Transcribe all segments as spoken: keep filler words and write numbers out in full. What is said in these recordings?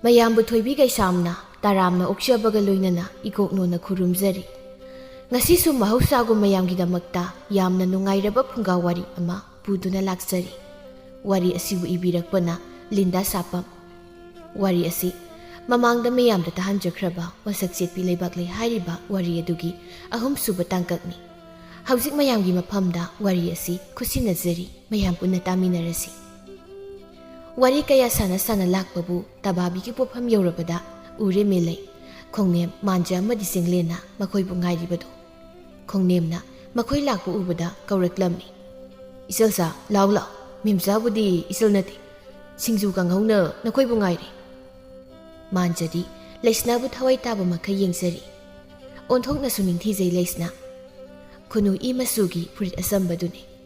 ꯃꯌꯥꯝꯕꯨ ꯊꯣꯏꯕꯤ ꯀꯩꯁꯥꯝꯅ ꯇꯔꯥꯝꯅ ꯑꯣꯛꯆꯕꯒ ꯂꯣꯏꯅꯅ ꯏꯀꯣꯛꯅꯣꯅ ꯈꯨꯔꯨꯝꯖꯔꯤ꯫ ꯉꯁꯤꯁꯨ ꯃꯍꯧꯁꯥꯒꯨꯝ ꯃꯌꯥꯝꯒꯤꯗꯃꯛꯇ ꯌꯥꯝꯅ ꯅꯨꯡꯉꯥꯏꯔꯕ ꯐꯨꯡꯒꯥ ꯋꯥꯔꯤ ꯑꯃ ꯄꯨꯗꯨꯅ ꯂꯥꯛꯆꯔꯤ꯫ ꯋꯥꯔꯤ ꯑꯁꯤꯕꯨ ꯏꯕꯤꯔꯛꯄꯅ ꯂꯤꯟꯗꯥ ꯁꯥꯄꯝ꯫ ꯋꯥꯔꯤ ꯑꯁꯤ ꯃꯃꯥꯡꯗ ꯃꯌꯥꯝꯗ ꯇꯥꯍꯟꯖꯈ꯭ꯔꯕ ꯃꯁꯛ ꯆꯦꯠꯄꯤ ꯂꯩꯕꯥꯛꯂꯩ ꯍꯥꯏꯔꯤꯕ ꯋꯥꯔꯤ ꯑꯗꯨꯒꯤ ꯑꯍꯨꯝꯁꯨꯕ ꯇꯥꯡꯀꯛꯅꯤ꯫ ꯍꯧꯖꯤꯛ ꯃꯌꯥꯝꯒꯤ ꯃꯐꯝꯗ ꯋꯥꯔꯤ ꯑꯁꯤ ꯈꯨꯠꯁꯤꯟꯅꯖꯔꯤ, ꯃꯌꯥꯝ ꯄꯨꯟꯅ ꯇꯥꯃꯤꯟꯅꯔꯁꯤ꯫ ꯋꯥꯔꯤ ꯀꯌꯥ ꯁꯥꯟꯅ ꯁꯥꯟꯅ ꯂꯥꯛꯄꯕꯨ ꯇꯕꯥꯕꯤꯒꯤ ꯄꯣꯠꯐꯝ ꯌꯧꯔꯕꯗ ꯎꯔꯦ ꯃꯦꯂꯩ, ꯈꯣꯡꯅꯦꯝ, ꯃꯥꯟꯖ ꯑꯃꯗꯤ ꯆꯤꯡꯂꯦꯟꯅ ꯃꯈꯣꯏꯕꯨ ꯉꯥꯏꯔꯤꯕꯗꯨ꯫ ꯈꯣꯡꯅꯦꯝꯅ ꯃꯈꯣꯏ ꯂꯥꯛꯄ ꯎꯕꯗ ꯀꯧꯔꯛꯂꯝꯃꯤ꯫ "ꯏꯆꯜꯁꯥ, ꯂꯥꯎ ꯂꯥꯎ, ꯃꯦꯝꯆꯥꯕꯨꯗꯤ ꯏꯆꯜ ꯅꯠꯇꯦ, ꯁꯤꯡꯖꯨ ꯀꯥꯡꯍꯧꯅ ꯅꯈꯣꯏꯕꯨ ꯉꯥꯏꯔꯤ꯫" ꯃꯥꯟꯖꯗꯤ ꯂꯩꯁꯅꯥꯕꯨ ꯊꯋꯥꯏ ꯇꯥꯕ ꯃꯈꯩ ꯌꯦꯡꯖꯔꯤ꯫ ꯑꯣꯟꯊꯣꯛꯅꯁꯨ ꯅꯤꯡꯊꯤꯖꯩ ꯂꯩꯁꯅꯥ꯫ ꯈꯨꯅꯨ ꯏ ꯃꯆꯨꯒꯤ ꯐꯨꯔꯤꯠ ꯑꯆꯝꯕꯗꯨꯅꯤ꯫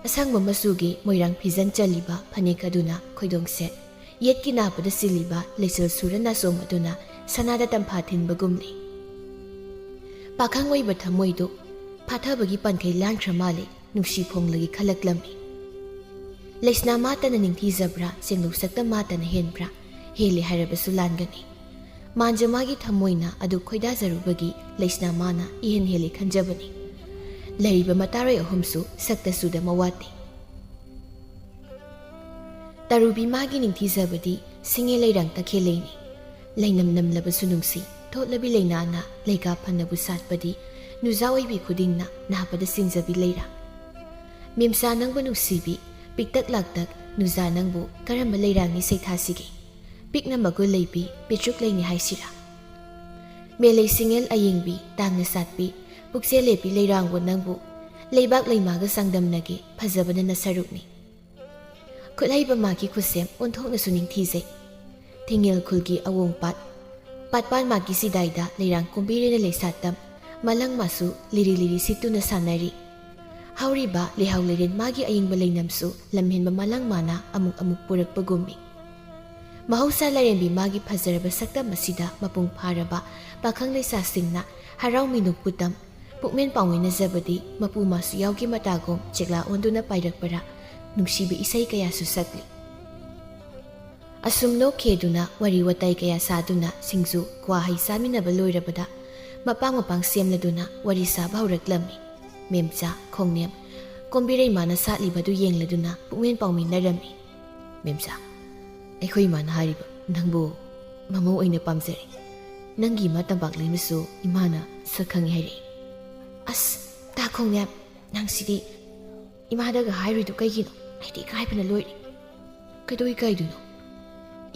ꯑꯁꯪꯕ ꯃꯆꯨꯒꯤ ꯃꯣꯏꯔꯥꯡ ꯐꯤꯖꯟ ꯆꯜꯂꯤꯕ ꯐꯅꯦꯛ ꯑꯗꯨꯅ ꯈꯣꯏꯗꯣꯡ ꯁꯦꯠ, ꯌꯦꯠꯀꯤ ꯅꯥꯄꯗ ꯆꯤꯜꯂꯤꯕ ꯂꯩꯆꯜ ꯁꯨꯔ ꯅꯥꯆꯣꯝ ꯑꯗꯨꯅ ꯁꯅꯥꯗ ꯇꯝꯐꯥ ꯊꯤꯟꯕꯒꯨꯝꯂꯤ꯫ ꯄꯥꯈꯪ ꯑꯣꯏꯕ ꯊꯃꯣꯏꯗꯨ ꯐꯥꯊꯕꯒꯤ ꯄꯟꯈꯩ ꯂꯥꯟꯈ꯭ꯔ ꯃꯥꯜꯂꯤ, ꯅꯨꯡꯁꯤ ꯐꯣꯡꯂꯒꯤ ꯈꯜꯂꯛꯂꯝꯃꯤ꯫ ꯂꯩꯁꯅꯥ ꯃꯥꯇꯅ ꯅꯤꯡꯊꯤꯖꯕ꯭ꯔꯥ, ꯆꯦꯡꯂꯧ ꯁꯛꯇ ꯃꯥꯇꯅ ꯍꯦꯟꯕ꯭ꯔꯥ? ꯍꯦꯜꯂꯤ ꯍꯥꯏꯔꯕꯁꯨ ꯂꯥꯟꯒꯅꯤ꯫ ꯃꯥꯟꯖ ꯃꯥꯒꯤ ꯊꯃꯣꯏꯅ ꯑꯗꯨ ꯈꯣꯏꯗꯥꯖꯔꯨꯕꯒꯤ ꯂꯩꯁꯅꯥ ꯃꯥꯅ ꯏꯍꯦꯟ ꯍꯦꯜꯂꯤ ꯈꯟꯖꯕꯅꯤ꯫ ꯂꯩꯔꯤꯕ ꯃꯇꯥꯔꯣꯏ ꯑꯍꯨꯝꯁꯨ ꯁꯛꯇ ꯆꯨꯗ ꯃꯋꯥꯠꯇꯦ꯫ ꯇꯔꯨꯕꯤ ꯃꯥꯒꯤ ꯅꯤꯡꯊꯤꯖꯕꯗꯤ ꯁꯤꯡꯉꯦ ꯂꯩꯔꯥꯡ ꯇꯈꯦꯜꯂꯩꯅꯤ꯫ ꯂꯩꯅꯝ ꯅꯝꯂꯕꯁꯨ ꯅꯨꯡꯁꯤ, ꯊꯣꯠꯂꯕꯤ ꯂꯩꯅꯥꯅ ꯂꯩꯀꯥ ꯐꯅꯕꯨ ꯁꯥꯠꯄꯗꯤ ꯅꯨꯖꯥ ꯑꯣꯏꯕꯤ ꯈꯨꯗꯤꯡꯅ ꯅꯥꯄꯗ ꯆꯤꯡꯖꯕꯤ ꯂꯩꯔꯥꯡ꯫ ꯃꯦꯝꯆꯥ ꯅꯪꯕꯨ ꯅꯨꯡꯁꯤꯕꯤ, ꯄꯤꯛꯇꯛ ꯂꯥꯛꯇꯛ ꯅꯨꯖꯥ ꯅꯪꯕꯨ ꯀꯔꯝꯕ ꯂꯩꯔꯥꯡꯅꯤ ꯁꯩꯊꯥꯁꯤꯒꯦ? ꯄꯤꯛꯅ ꯃꯒꯨꯟ ꯂꯩꯕꯤ, ꯄꯤꯇ꯭ꯔꯨꯛ ꯂꯩꯅꯤ ꯍꯥꯏꯁꯤꯔꯥ? ꯃꯦꯂꯩ ꯁꯤꯡꯉꯦꯜ ꯑꯌꯦꯡꯕꯤ, ꯇꯥꯡꯅ ꯁꯥꯠꯄꯤ, ꯄꯨꯛꯆꯦꯜ ꯂꯦꯞꯄꯤ ꯂꯩꯔꯥꯡꯕꯨ ꯅꯪꯕꯨ ꯂꯩꯕꯥꯛ ꯂꯩꯃꯥꯒ ꯆꯥꯡꯗꯝꯅꯒꯦ, ꯐꯖꯕꯅ ꯅꯁꯔꯨꯛꯅꯤ꯫ ꯈꯨꯠꯍꯩꯕ ꯃꯥꯒꯤ ꯈꯨꯠꯁꯦꯝ ꯑꯣꯟꯊꯣꯛꯅꯁꯨ ꯅꯤꯡꯊꯤꯖꯩ꯫ ꯊꯤꯡꯉꯦꯜ ꯈꯨꯜꯒꯤ ꯑꯋꯣꯡ ꯄꯥꯠ, ꯄꯥꯠꯄꯥꯟ ꯃꯥꯒꯤ ꯁꯤꯗꯥꯏꯗ ꯂꯩꯔꯥꯡ ꯀꯨꯝꯕꯤꯔꯦꯅ ꯂꯩꯁꯥꯠꯇꯝ, ꯃꯂꯪ ꯃꯥꯁꯨ ꯂꯤꯔꯤ ꯂꯤꯔꯤ ꯁꯤꯠꯇꯨꯅ ꯁꯥꯟꯅꯔꯤ꯫ ꯍꯧꯔꯤꯕ ꯂꯩꯍꯥꯎ ꯂꯩꯔꯦꯟ ꯃꯥꯒꯤ ꯑꯌꯤꯡꯕ ꯂꯩꯅꯝꯁꯨ ꯂꯝꯍꯦꯟꯕ ꯃꯂꯪ ꯃꯥꯅ ꯑꯃꯨꯛ ꯑꯃꯨꯛ ꯄꯨꯔꯛꯄꯒꯨꯝꯃꯤ꯫ ꯃꯍꯧꯁꯥ ꯂꯥꯏꯔꯦꯝꯕꯤ ꯃꯥꯒꯤ ꯐꯖꯔꯕ ꯁꯛꯇꯝ ꯑꯁꯤꯗ ꯃꯄꯨꯡ ꯐꯥꯔꯕ ꯄꯥꯈꯪ ꯂꯩꯁꯥꯁꯤꯡꯅ ꯍꯔꯥꯎ ꯃꯤꯅꯣꯛ ꯄꯨꯇꯝ, ꯄꯨꯛꯃꯦꯟ ꯄꯥꯎꯃꯤꯟꯅꯖꯕꯗꯤ ꯃꯄꯨ ꯃꯥꯁꯨ ꯌꯥꯎꯒꯤ ꯃꯇꯥꯒꯨꯝ ꯆꯦꯛꯂꯥ ꯑꯣꯟꯗꯨꯅ ꯄꯥꯏꯔꯛꯄꯔꯥ, ꯅꯨꯡꯁꯤꯕ ꯏꯁꯩ ꯀꯌꯥꯁꯨ ꯁꯛꯂꯤ꯫ ꯑꯁꯨꯝ ꯅꯣꯛꯈꯤꯗꯨꯅ ꯋꯥꯔꯤ ꯋꯥꯇꯥꯏ ꯀꯌꯥ ꯁꯥꯗꯨꯅ ꯁꯤꯡꯖꯨ ꯀ꯭ꯋꯥ ꯍꯩ ꯆꯥꯃꯤꯟꯅꯕ ꯂꯣꯏꯔꯕꯗ ꯃꯄꯥꯡ ꯃꯄꯥꯡ ꯁꯦꯝꯂꯗꯨꯅ ꯋꯥꯔꯤ ꯁꯥꯕ ꯍꯧꯔꯛꯂꯝꯃꯤ꯫ ꯃꯦꯝꯆꯥ, ꯈꯣꯡꯅꯦꯝ, ꯀꯣꯝꯕꯤꯔꯩꯃꯥꯅ ꯁꯥꯠꯂꯤꯕꯗꯨ ꯌꯦꯡꯂꯗꯨꯅ ꯄꯨꯛꯃꯦꯟ ꯄꯥꯎꯃꯤꯟꯅꯔꯝꯃꯤ꯫ ꯃꯦꯝꯆꯥ, ꯑꯩꯈꯣꯏ ꯏꯃꯥꯅ ꯍꯥꯏꯔꯤꯕ ꯅꯪꯕꯨ ꯃꯃꯧ ꯑꯣꯏꯅ ꯄꯥꯝꯖꯔꯦ꯫ ꯅꯪꯒꯤ ꯏꯃꯥ ꯇꯝꯄꯥꯛ ꯂꯩꯃꯁꯨ ꯏꯃꯥꯅ ꯁꯛ ꯈꯪꯉꯤ ꯍꯥꯏꯔꯛꯏ꯫ ꯑꯁ, ꯇꯥ ꯈꯣꯡꯅꯦꯝ, ꯅꯪꯁꯤꯗꯤ ꯏꯃꯥꯗꯒ ꯍꯥꯏꯔꯨꯏꯗꯨ ꯀꯩꯒꯤꯅꯣ? ꯑꯩꯗꯤ ꯏꯀꯥꯏꯕꯅ ꯂꯣꯏꯔꯦ꯫ ꯀꯩꯗꯧ ꯏꯀꯥꯏꯗꯣꯏꯅꯣ?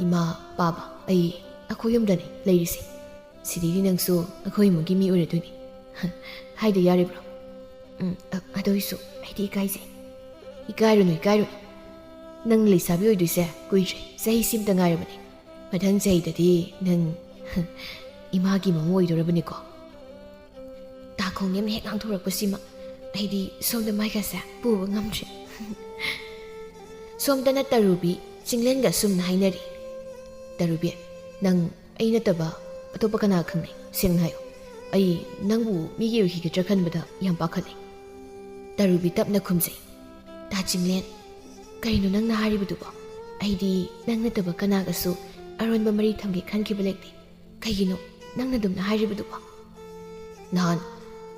ꯏꯃꯥ, ꯄꯥꯕ, ꯑꯩ ꯑꯩꯈꯣꯏ ꯌꯨꯝꯗꯅꯦ ꯂꯩꯔꯤꯁꯦ꯫ ꯁꯤꯗꯩꯗꯤ ꯅꯪꯁꯨ ꯑꯩꯈꯣꯏ ꯏꯃꯨꯡꯒꯤ ꯃꯤ ꯑꯣꯏꯔꯗꯣꯏꯅꯤ꯫ ꯍꯥꯏꯗ ꯌꯥꯔꯤꯕ꯭ꯔꯣ? ꯎꯝ, ꯑ-, ꯑꯗꯨꯏꯁꯨ ꯑꯩꯗꯤ ꯏꯀꯥꯏꯖꯩ꯫ ꯏꯀꯥꯏꯔꯨꯅꯨ, ꯏꯀꯥꯏꯔꯨꯅꯨ꯫ ꯅꯪ ꯂꯩꯁꯥꯕꯤ ꯑꯣꯏꯗꯣꯏꯁꯦ ꯀꯨꯏꯗ꯭ꯔꯦ, ꯆꯍꯤ ꯁꯤꯝꯇ ꯉꯥꯏꯔꯕꯅꯦ꯫ ꯃꯊꯪ ꯆꯍꯤꯗꯗꯤ ꯅꯪ ꯏꯃꯥꯒꯤ ꯃꯃꯧ ꯑꯣꯏꯗꯣꯔꯕꯅꯤꯀꯣ꯫ ꯇꯥ ꯈꯣꯡꯅꯦꯝꯅ ꯍꯦꯛ ꯉꯥꯡꯊꯣꯔꯛꯄꯁꯤꯃ ꯑꯩꯗꯤ ꯁꯣꯝꯗ ꯃꯥꯏꯒꯁꯦ ꯄꯨꯕ ꯉꯝꯗ꯭ꯔꯦ꯫ ꯁꯣꯝꯗꯅ ꯇꯔꯨꯕꯤ ꯆꯤꯡꯂꯦꯟꯒ ꯑꯁꯨꯝꯅ ꯍꯥꯏꯅꯔꯤ꯫ ꯇꯔꯨꯕꯤ, ꯅꯪ ꯑꯩ ꯅꯠꯇꯕ ꯑꯇꯣꯞꯄ ꯀꯅꯥ ꯈꯪꯅꯩ? ꯁꯦꯡꯅ ꯍꯥꯏꯌꯨ꯫ ꯑꯩ ꯅꯪꯕꯨ ꯃꯤꯒꯤ ꯑꯣꯏꯈꯤꯒꯗ꯭ꯔꯥ ꯈꯟꯕꯗ ꯌꯥꯝ ꯄꯥꯈꯠꯂꯤ꯫ ꯇꯔꯨꯕꯤ ꯇꯞꯅ ꯈꯨꯝꯖꯩ꯫ ꯇꯥ ꯆꯤꯡꯂꯦꯟ, ꯀꯔꯤꯅꯣ ꯅꯪꯅ ꯍꯥꯏꯔꯤꯕꯗꯨꯕꯣ? ꯑꯩꯗꯤ ꯅꯪ ꯅꯠꯇꯕ ꯀꯅꯥꯒꯁꯨ ꯑꯔꯣꯟꯕ ꯃꯔꯤ ꯊꯝꯒꯦ ꯈꯟꯈꯤꯕ ꯂꯩꯇꯦ꯫ ꯀꯩꯒꯤꯅꯣ ꯅꯪꯅ ꯑꯗꯨꯝꯅ ꯍꯥꯏꯔꯤꯕꯗꯨꯕꯣ? ꯅꯍꯥꯟ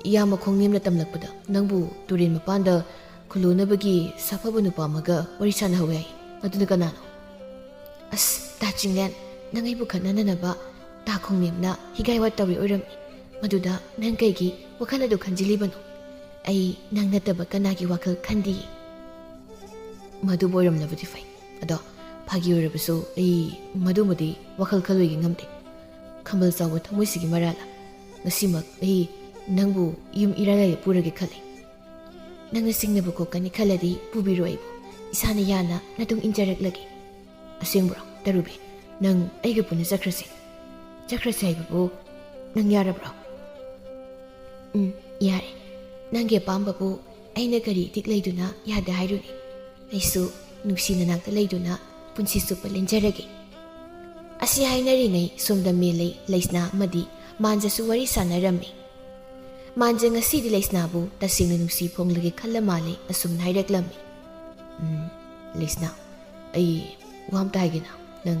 ꯏꯌꯥꯝꯕ ꯈꯣꯡꯅꯦꯝꯅ ꯇꯝꯂꯛꯄꯗ ꯅꯪꯕꯨ ꯇꯨꯔꯦꯟ ꯃꯄꯥꯟꯗ ꯈꯨꯂꯨꯅꯕꯒꯤ ꯁꯥꯐꯕ ꯅꯨꯄꯥ ꯑꯃꯒ ꯋꯥꯔꯤ ꯁꯥꯟꯅꯍꯧꯋꯦ ꯍꯥꯏ꯫ ꯑꯗꯨꯅ ꯀꯅꯥꯅꯣ? ꯑꯁ, ꯇꯥ ꯆꯤꯡꯂꯦꯟ, ꯅꯪ ꯑꯩꯕꯨ ꯈꯠꯅꯅꯅꯕ ꯇꯥ ꯈꯣꯡꯅꯦꯝꯅ ꯍꯤꯒꯥꯏ ꯋꯥ ꯇꯧꯔꯤ ꯑꯣꯏꯔꯝꯃꯤ꯫ ꯃꯗꯨꯗ ꯅꯪ ꯀꯩꯒꯤ ꯋꯥꯈꯜ ꯑꯗꯨ ꯈꯟꯖꯤꯜꯂꯤꯕꯅꯣ? ꯑꯩ ꯅꯪ ꯅꯠꯇꯕ ꯀꯅꯥꯒꯤ ꯋꯥꯈꯜ ꯈꯟꯗꯤꯌꯦ꯫ ꯃꯗꯨꯕꯨ ꯑꯣꯏꯔꯝꯂꯕꯗꯤ ꯐꯩ꯫ ꯑꯗꯣ ꯐꯥꯒꯤ ꯑꯣꯏꯔꯕꯁꯨ ꯑꯩ ꯃꯗꯨꯃꯗꯤ ꯋꯥꯈꯜ ꯈꯜꯂꯣꯏꯒꯦ ꯉꯝꯗꯦ꯫ ꯈꯝꯕꯜ ꯆꯥꯎꯕ ꯊꯃꯣꯏꯁꯤꯒꯤ ꯃꯔꯥꯜꯂ? ꯉꯁꯤꯃꯛ ꯑꯩ ꯅꯪꯕꯨ ꯌꯨꯝ ꯏꯔꯥꯏ ꯂꯥꯏꯗ ꯄꯨꯔꯒꯦ ꯈꯜꯂꯤ꯫ ꯅꯪꯅ ꯁꯤꯡꯅꯕ ꯀꯣꯛꯀꯅꯤ ꯈꯜꯂꯗꯤ ꯄꯨꯕꯤꯔꯣ ꯑꯩꯕꯨ꯫ ꯏꯁꯥꯅ ꯌꯥꯅ ꯅꯇꯨꯡ ꯏꯟꯖꯔꯛꯂꯒꯦ꯫ ꯑꯁꯦꯡꯕ꯭ꯔꯣ, ꯇꯔꯨꯕꯤ? ꯅꯪ ꯑꯩꯒ ꯄꯨꯟꯅ ꯆꯠꯈ꯭ꯔꯁꯦ꯫ ꯆꯠꯈ꯭ꯔꯁꯦ ꯍꯥꯏꯕꯕꯨ ꯅꯪ ꯌꯥꯔꯕ꯭ꯔꯣ? ꯎꯝ, ꯌꯥꯔꯦ꯫ ꯅꯪꯒꯤ ꯑꯄꯥꯝꯕꯕꯨ ꯑꯩꯅ ꯀꯔꯤ ꯏꯇꯤꯛ ꯂꯩꯗꯨꯅ ꯌꯥꯗꯦ ꯍꯥꯏꯔꯨꯅꯤ? ꯑꯩꯁꯨ ꯅꯨꯡꯁꯤ ꯅꯅꯥꯛꯇ ꯂꯩꯗꯨꯅ ꯄꯨꯟꯁꯤ ꯆꯨꯞꯄ ꯂꯦꯟꯖꯔꯒꯦ꯫ ꯑꯁꯤ ꯍꯥꯏꯅꯔꯤꯉꯩ ꯁꯣꯝꯗ ꯃꯦꯂꯩ, ꯂꯩꯁꯅꯥ ꯑꯃꯗꯤ ꯃꯥꯟꯖꯁꯨ ꯋꯥꯔꯤ ꯁꯥꯟꯅꯔꯝꯃꯤ꯫ ꯃꯥꯟꯖ ꯉꯁꯤꯗꯤ ꯂꯩꯁꯅꯥꯕꯨ ꯇꯁꯦꯡꯅ ꯅꯨꯡꯁꯤ ꯐꯣꯡꯂꯒꯦ ꯈꯜꯂ ꯃꯥꯜꯂꯦ ꯑꯁꯨꯝꯅ ꯍꯥꯏꯔꯛꯂꯝꯃꯤ꯫ "ꯎꯝ, ꯂꯩꯁꯅꯥ, ꯑꯩ ꯋꯥ ꯑꯝꯇ ꯍꯥꯏꯒꯦꯅ?" ꯅꯪ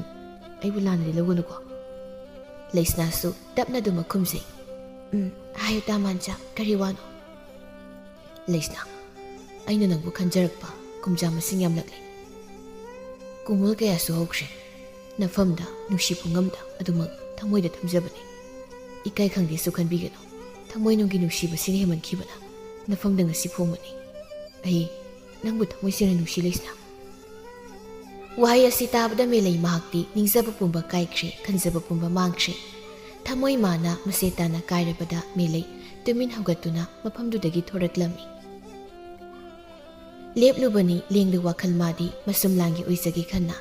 ꯑꯩꯕꯨ ꯂꯥꯟꯅꯗꯤ ꯂꯧꯒꯅꯨꯀꯣ꯫ ꯂꯩꯁꯅꯥꯁꯨ ꯇꯞꯅ ꯑꯗꯨꯃꯛ ꯈꯨꯝꯖꯩ꯫ "ꯎꯝ, ꯍꯥꯏꯌꯨ ꯇꯥ ꯃꯥꯟꯖꯥ, ꯀꯔꯤ ꯋꯥꯅꯣ?" "ꯂꯩꯁꯅꯥ, ꯑꯩꯅ ꯅꯪꯕꯨ ꯈꯟꯖꯔꯛꯄ ꯀꯨꯝꯖꯥ ꯃꯁꯤꯡ ꯌꯥꯝꯂꯛꯂꯦ꯫ ꯀꯨꯃꯣꯜ ꯀꯌꯥꯁꯨ ꯍꯧꯈ꯭ꯔꯦ꯫ ꯅꯐꯝꯗ, ꯅꯨꯡꯁꯤ ꯄꯨꯡꯉꯝꯗ ꯑꯗꯨꯃꯛ ꯊꯃꯣꯏꯗ ꯊꯝꯖꯕꯅꯤ꯫ ꯏꯀꯥꯏ ꯈꯪꯗꯦꯁꯨ ꯈꯟꯕꯤꯒꯅꯨ꯫ ꯊꯃꯣꯏꯅꯨꯡꯒꯤ ꯅꯨꯡꯁꯤꯕꯁꯤꯅ ꯍꯦꯟꯃꯟꯈꯤꯕꯅ ꯅꯐꯝꯗ ꯉꯁꯤ ꯐꯣꯡꯕꯅꯤ꯫ ꯑꯩ ꯅꯪꯕꯨ ꯊꯃꯣꯏ ꯁꯦꯡꯅ ꯅꯨꯡꯁꯤ, ꯂꯩꯁꯅꯥ꯫" ꯋꯥꯍꯩ ꯑꯁꯤ ꯇꯥꯕꯗ ꯃꯦꯂꯩ ꯃꯍꯥꯛꯇꯤ ꯅꯤꯡꯖꯕ ꯄꯨꯝꯕ ꯀꯥꯏꯈ꯭ꯔꯦ, ꯈꯟꯖꯕ ꯄꯨꯝꯕ ꯃꯥꯡꯈ꯭ꯔꯦ꯫ ꯊꯃꯣꯏ ꯃꯥꯅ ꯃꯁꯦ ꯇꯥꯅ ꯀꯥꯏꯔꯕꯗ ꯃꯦꯂꯩ ꯇꯨꯃꯤꯟ ꯍꯧꯒꯠꯇꯨꯅ ꯃꯐꯝꯗꯨꯗꯒꯤ ꯊꯣꯔꯛꯂꯝꯃꯤ꯫ ꯂꯦꯞꯂꯨꯕꯅꯤ ꯂꯦꯡꯗ ꯋꯥꯈꯜ ꯃꯥꯗꯤ ꯃꯁꯨꯝ ꯂꯥꯡꯒꯤ ꯑꯣꯏꯖꯒꯦ ꯈꯟꯅ꯫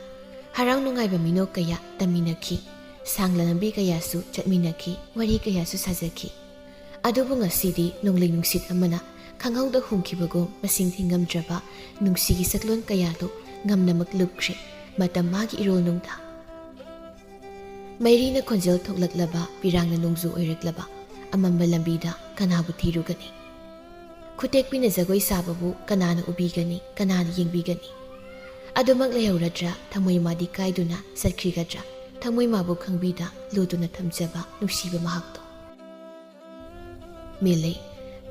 ꯍꯔꯥꯎ ꯅꯨꯡꯉꯥꯏꯕ ꯃꯤꯅꯣꯛ ꯀꯌꯥ ꯇꯝꯃꯤꯟꯅꯈꯤ꯫ ꯁꯥꯡꯂ ꯂꯝꯕꯤ ꯀꯌꯥꯁꯨ ꯆꯠꯃꯤꯟꯅꯈꯤ, ꯋꯥꯔꯤ ꯀꯌꯥꯁꯨ ꯁꯥꯖꯈꯤ꯫ ꯑꯗꯨꯕꯨ ꯉꯁꯤꯗꯤ ꯅꯣꯡꯂꯩ ꯅꯨꯡꯁꯤꯠ ꯑꯃꯅ ꯈꯪꯍꯧꯗ ꯍꯨꯝꯈꯤꯕꯒꯨꯝ ꯃꯁꯤꯡ ꯊꯤꯉꯝꯗ꯭ꯔꯕ ꯅꯨꯡꯁꯤꯒꯤ ꯁꯛꯂꯣꯟ ꯀꯌꯥꯗꯨ ꯉꯝꯅꯃꯛ ꯂꯨꯞꯈ꯭ꯔꯦ ꯃꯇꯝ ꯃꯥꯒꯤ ꯏꯔꯣꯜꯅꯨꯡꯗ꯫ ꯃꯩꯔꯤꯅ ꯈꯣꯟꯖꯦꯜ ꯊꯣꯛꯂꯛꯂꯕ, ꯄꯤꯔꯥꯡꯅ ꯅꯣꯡꯖꯨ ꯑꯣꯏꯔꯛꯂꯕ ꯑꯃꯝꯕ ꯂꯝꯕꯤꯗ ꯀꯅꯥꯕꯨ ꯊꯤꯔꯨꯒꯅꯤ? ꯈꯨꯇꯦꯛꯄꯤꯅ ꯖꯒꯣꯏ ꯁꯥꯕꯕꯨ ꯀꯅꯥꯅ ꯎꯕꯤꯒꯅꯤ, ꯀꯅꯥꯅ ꯌꯦꯡꯕꯤꯒꯅꯤ? ꯑꯗꯨꯃꯛ ꯂꯩꯍꯧꯔꯗ꯭ꯔꯥ ꯊꯃꯣꯏ ꯃꯥꯗꯤ ꯀꯥꯏꯗꯨꯅ ꯆꯠꯈꯤꯒꯗ꯭ꯔꯥ? ꯊꯃꯣꯏ ꯃꯥꯕꯨ ꯈꯪꯕꯤꯗ ꯂꯨꯗꯨꯅ ꯊꯝꯖꯕ ꯅꯨꯡꯁꯤꯕ ꯃꯍꯥꯛꯇꯣ꯫ ꯃꯦꯂꯩ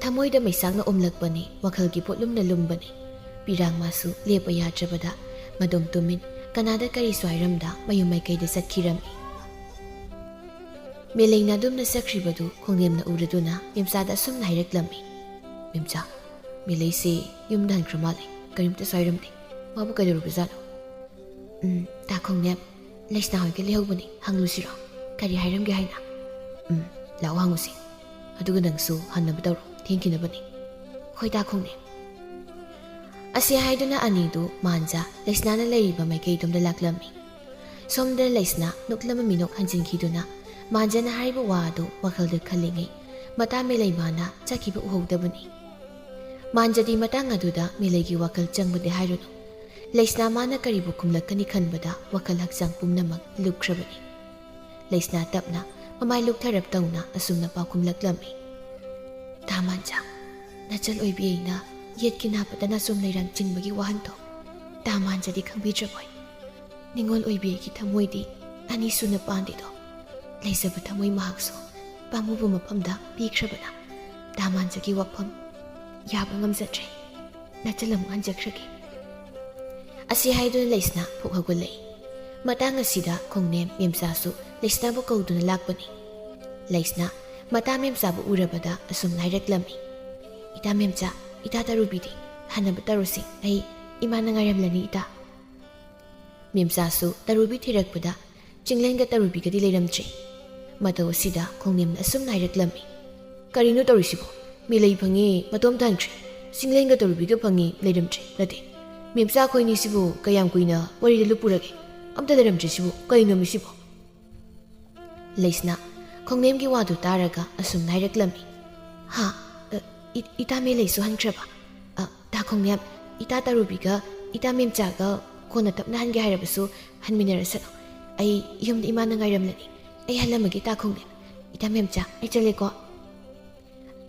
ꯊꯃꯣꯏꯗ ꯃꯩꯁꯥꯛꯅ ꯎꯝꯂꯛꯄꯅꯤ, ꯋꯥꯈꯜꯒꯤ ꯄꯣꯠꯂꯨꯝꯅ ꯂꯨꯝꯕꯅꯤ꯫ ꯄꯤꯔꯥꯡ ꯃꯥꯁꯨ ꯂꯦꯞꯄ ꯌꯥꯗ꯭ꯔꯕꯗ ꯃꯗꯣꯝ ꯇꯨꯃꯤꯟ, ꯀꯅꯥꯗ ꯀꯔꯤꯁꯨ ꯍꯥꯏꯔꯝꯗ ꯃꯌꯨꯝ ꯃꯥꯏꯀꯩꯗ ꯆꯠꯈꯤꯔꯝꯃꯤ꯫ ꯃꯦꯂꯩꯅ ꯑꯗꯨꯝꯅ ꯆꯠꯈ꯭ꯔꯤꯕꯗꯨ ꯈꯣꯡꯅꯦꯝꯅ ꯎꯔꯗꯨꯅ ꯃꯦꯝꯆꯥꯗ ꯑꯁꯨꯝꯅ ꯍꯥꯏꯔꯛꯂꯝꯃꯤ, "ꯃꯦꯝꯆꯥ, ꯃꯦꯂꯩꯁꯤ ꯌꯨꯝꯗ ꯍꯟꯈ꯭ꯔ ꯃꯥꯜꯂꯦ, ꯀꯔꯤꯝꯇꯁꯨ ꯍꯥꯏꯔꯝꯗꯦ꯫ ꯃꯥꯕꯨ ꯀꯩꯗꯧꯔꯕꯖꯥꯠꯅꯣ?" "ꯎꯝ, ꯇꯥ ꯈꯣꯡꯅꯦꯝ, ꯂꯩꯁꯅꯥ ꯍꯣꯏꯒ ꯂꯩꯍꯧꯕꯅꯤ, ꯍꯪꯂꯨꯁꯤꯔꯣ? ꯀꯔꯤ ꯍꯥꯏꯔꯝꯒꯦ ꯍꯥꯏꯅ?" "ꯎꯝ, ꯂꯥꯛꯑꯣ ꯍꯪꯉꯨꯁꯤ꯫ ꯑꯗꯨꯒ ꯅꯪꯁꯨ ꯍꯟꯅꯕ ꯇꯧꯔꯣ, ꯊꯦꯡꯈꯤꯅꯕꯅꯤ꯫" "ꯍꯣꯏ ꯇꯥ ꯈꯣꯡꯅꯦꯝ꯫" ꯑꯁꯤ ꯍꯥꯏꯗꯨꯅ ꯑꯅꯤꯗꯨ ꯃꯥꯟꯖꯥ ꯂꯩꯁꯅꯥꯅ ꯂꯩꯔꯤꯕ ꯃꯥꯏꯀꯩꯗꯣꯝꯗ ꯂꯥꯛꯂꯝꯃꯤ꯫ ꯁꯣꯝꯗ ꯂꯩꯁꯅꯥ ꯅꯣꯛꯂꯝꯕ ꯃꯤꯅꯣꯛ ꯍꯟꯖꯤꯟꯈꯤꯗꯨꯅ ꯃꯥꯟꯖꯥꯅ ꯍꯥꯏꯔꯤꯕ ꯋꯥ ꯑꯗꯨ ꯋꯥꯈꯜꯗ ꯈꯜꯂꯤꯉꯩ ꯃꯇꯥ ꯃꯦꯂꯩꯃꯥꯅ ꯆꯠꯈꯤꯕ ꯎꯍꯧꯗꯕꯅꯤ꯫ ꯃꯥꯟꯖꯥꯗꯤ ꯃꯇꯥꯡ ꯑꯗꯨꯗ ꯃꯦꯂꯩꯒꯤ ꯋꯥꯈꯜ ꯆꯪꯕꯗꯤ ꯍꯥꯏꯔꯨꯅꯨ꯫ ꯂꯩꯁꯅꯥ ꯃꯥꯅ ꯀꯔꯤꯕꯨ ꯈꯨꯝꯂꯛꯀꯅꯤ ꯈꯟꯕꯗ ꯋꯥꯈꯜ ꯍꯛꯆꯥꯡ ꯄꯨꯝꯅꯃꯛ ꯂꯨꯞꯈ꯭ꯔꯕꯅꯤ꯫ ꯂꯩꯁꯅꯥ ꯇꯞꯅ ꯃꯃꯥꯏ ꯂꯨꯞꯊꯔꯞ ꯇꯧꯅ ꯑꯁꯨꯝꯅ ꯄꯥꯎꯈꯨꯝꯂꯛꯂꯝꯃꯤ, "ꯇꯥ ꯃꯥꯟꯖꯥ, ꯅꯆꯜ ꯑꯣꯏꯕꯤ ꯑꯩꯅ ꯌꯦꯠꯀꯤ ꯅꯥꯄꯗ ꯅꯥꯆꯣꯝ ꯂꯩꯔꯥꯡ ꯆꯤꯡꯕꯒꯤ ꯋꯥꯍꯟꯊꯣꯛ ꯇꯥ ꯃꯥꯟꯖꯥꯗꯤ ꯈꯪꯕꯤꯗ꯭ꯔꯕꯣꯏ?" ꯅꯤꯉꯣꯜ ꯑꯣꯏꯕꯤ ꯑꯩꯒꯤ ꯊꯃꯣꯏꯗꯤ ꯑꯅꯤꯁꯨꯅ ꯄꯥꯟꯗꯦꯗꯣ꯫ ꯂꯩꯖꯕ ꯊꯃꯣꯏ ꯃꯍꯥꯛꯁꯨ ꯄꯥꯝꯃꯨꯕ ꯃꯐꯝꯗ ꯄꯤꯈ꯭ꯔꯕꯅ ꯇꯥ ꯃꯥꯟꯖꯒꯤ ꯋꯥꯐꯝ ꯌꯥꯕ ꯉꯝꯖꯗ꯭ꯔꯦ꯫ ꯅꯆꯜ ꯑꯃꯨꯛ ꯍꯟꯖꯈ꯭ꯔꯒꯦ꯫ ꯑꯁꯤ ꯍꯥꯏꯗꯨꯅ ꯂꯩꯁꯅꯥ ꯐꯨꯛ ꯍꯧꯒꯠꯂꯛꯏ꯫ ꯃꯇꯥꯡ ꯑꯁꯤꯗ ꯈꯣꯡꯅꯦꯝ ꯃꯦꯝꯆꯥꯁꯨ ꯂꯩꯁꯅꯥꯕꯨ ꯀꯧꯗꯨꯅ ꯂꯥꯛꯄꯅꯤ꯫ ꯂꯩꯁꯅꯥ ꯃꯇꯥ ꯃꯦꯝꯆꯥꯕꯨ ꯎꯔꯕꯗ ꯑꯁꯨꯝꯅ ꯍꯥꯏꯔꯛꯂꯝꯃꯤ, "ꯏꯇꯥ ꯃꯦꯝꯆꯥ, ꯏꯇꯥ ꯇꯔꯨꯕꯤꯗꯤ ꯍꯟꯅꯕ ꯇꯧꯔꯁꯤ, ꯑꯩ ꯏꯃꯥꯅ ꯉꯥꯏꯔꯝꯂꯅꯤ ꯏꯇꯥ"꯫ ꯃꯦꯝꯆꯥꯁꯨ ꯇꯔꯨꯕꯤ ꯊꯤꯔꯛꯄꯗ ꯆꯤꯡꯂꯦꯟꯒ ꯇꯔꯨꯕꯤꯒꯗꯤ ꯂꯩꯔꯝꯗ꯭ꯔꯦ꯫ ꯃꯇꯧ ꯑꯁꯤꯗ ꯈꯣꯡꯅꯦꯝꯅ ꯑꯁꯨꯝꯅ ꯍꯥꯏꯔꯛꯂꯝꯃꯤ, "ꯀꯔꯤꯅꯣ ꯇꯧꯔꯤꯁꯤꯕꯣ? ꯃꯤꯂꯩ ꯐꯪꯉꯤ ꯃꯇꯣꯝ ꯇꯥꯍꯟꯈ꯭ꯔꯦ꯫ ꯆꯤꯡꯂꯦꯟꯒ ꯇꯔꯨꯕꯤꯒ ꯐꯪꯉꯤ ꯂꯩꯔꯝꯗ꯭ꯔꯦ ꯅꯠꯇꯦ꯫ ꯃꯦꯝꯆꯥ ꯑꯩꯈꯣꯏꯅꯤ ꯁꯤꯕꯨ ꯀꯌꯥꯝ ꯀꯨꯏꯅ ꯋꯥꯔꯤꯗ ꯂꯨꯞꯄꯨꯔꯒꯦ? ꯑꯝꯇ ꯂꯩꯔꯝꯗ꯭ꯔꯦ ꯁꯤꯕꯨ꯫ ꯀꯔꯤꯅꯣꯃꯤ ꯁꯤꯕꯣ?" ꯂꯩꯁꯅꯥ ꯈꯣꯡꯅꯦꯝꯒꯤ ꯋꯥꯗꯨ ꯇꯥꯔꯒ ꯑꯁꯨꯝꯅ ꯍꯥꯏꯔꯛꯂꯝꯃꯤ, "ꯍꯥ? ꯑ, ꯏ-, ꯏꯇꯥ ꯃꯦꯂꯩꯁꯨ ꯍꯟꯈ꯭ꯔꯕ? ꯑ, ꯇꯥ ꯈꯣꯡꯅꯦꯝ, ꯏꯇꯥ ꯇꯔꯨꯕꯤꯒ ꯏꯇꯥ ꯃꯦꯝꯆꯥꯒ ꯀꯣꯟꯅ ꯇꯞꯅ ꯍꯟꯒꯦ ꯍꯥꯏꯔꯕꯁꯨ ꯍꯟꯃꯤꯟꯅꯔꯁꯅꯨ꯫ ꯑꯩ ꯌꯨꯝꯗ ꯏꯃꯥꯅ ꯉꯥꯏꯔꯝꯂꯅꯤ꯫ ꯑꯩ ꯍꯜꯂꯝꯃꯒꯦ ꯇꯥ ꯈꯣꯡꯅꯦꯝ꯫ ꯏꯇꯥ ꯃꯦꯝꯆꯥ, ꯑꯩ ꯆꯠꯂꯦꯀꯣ"꯫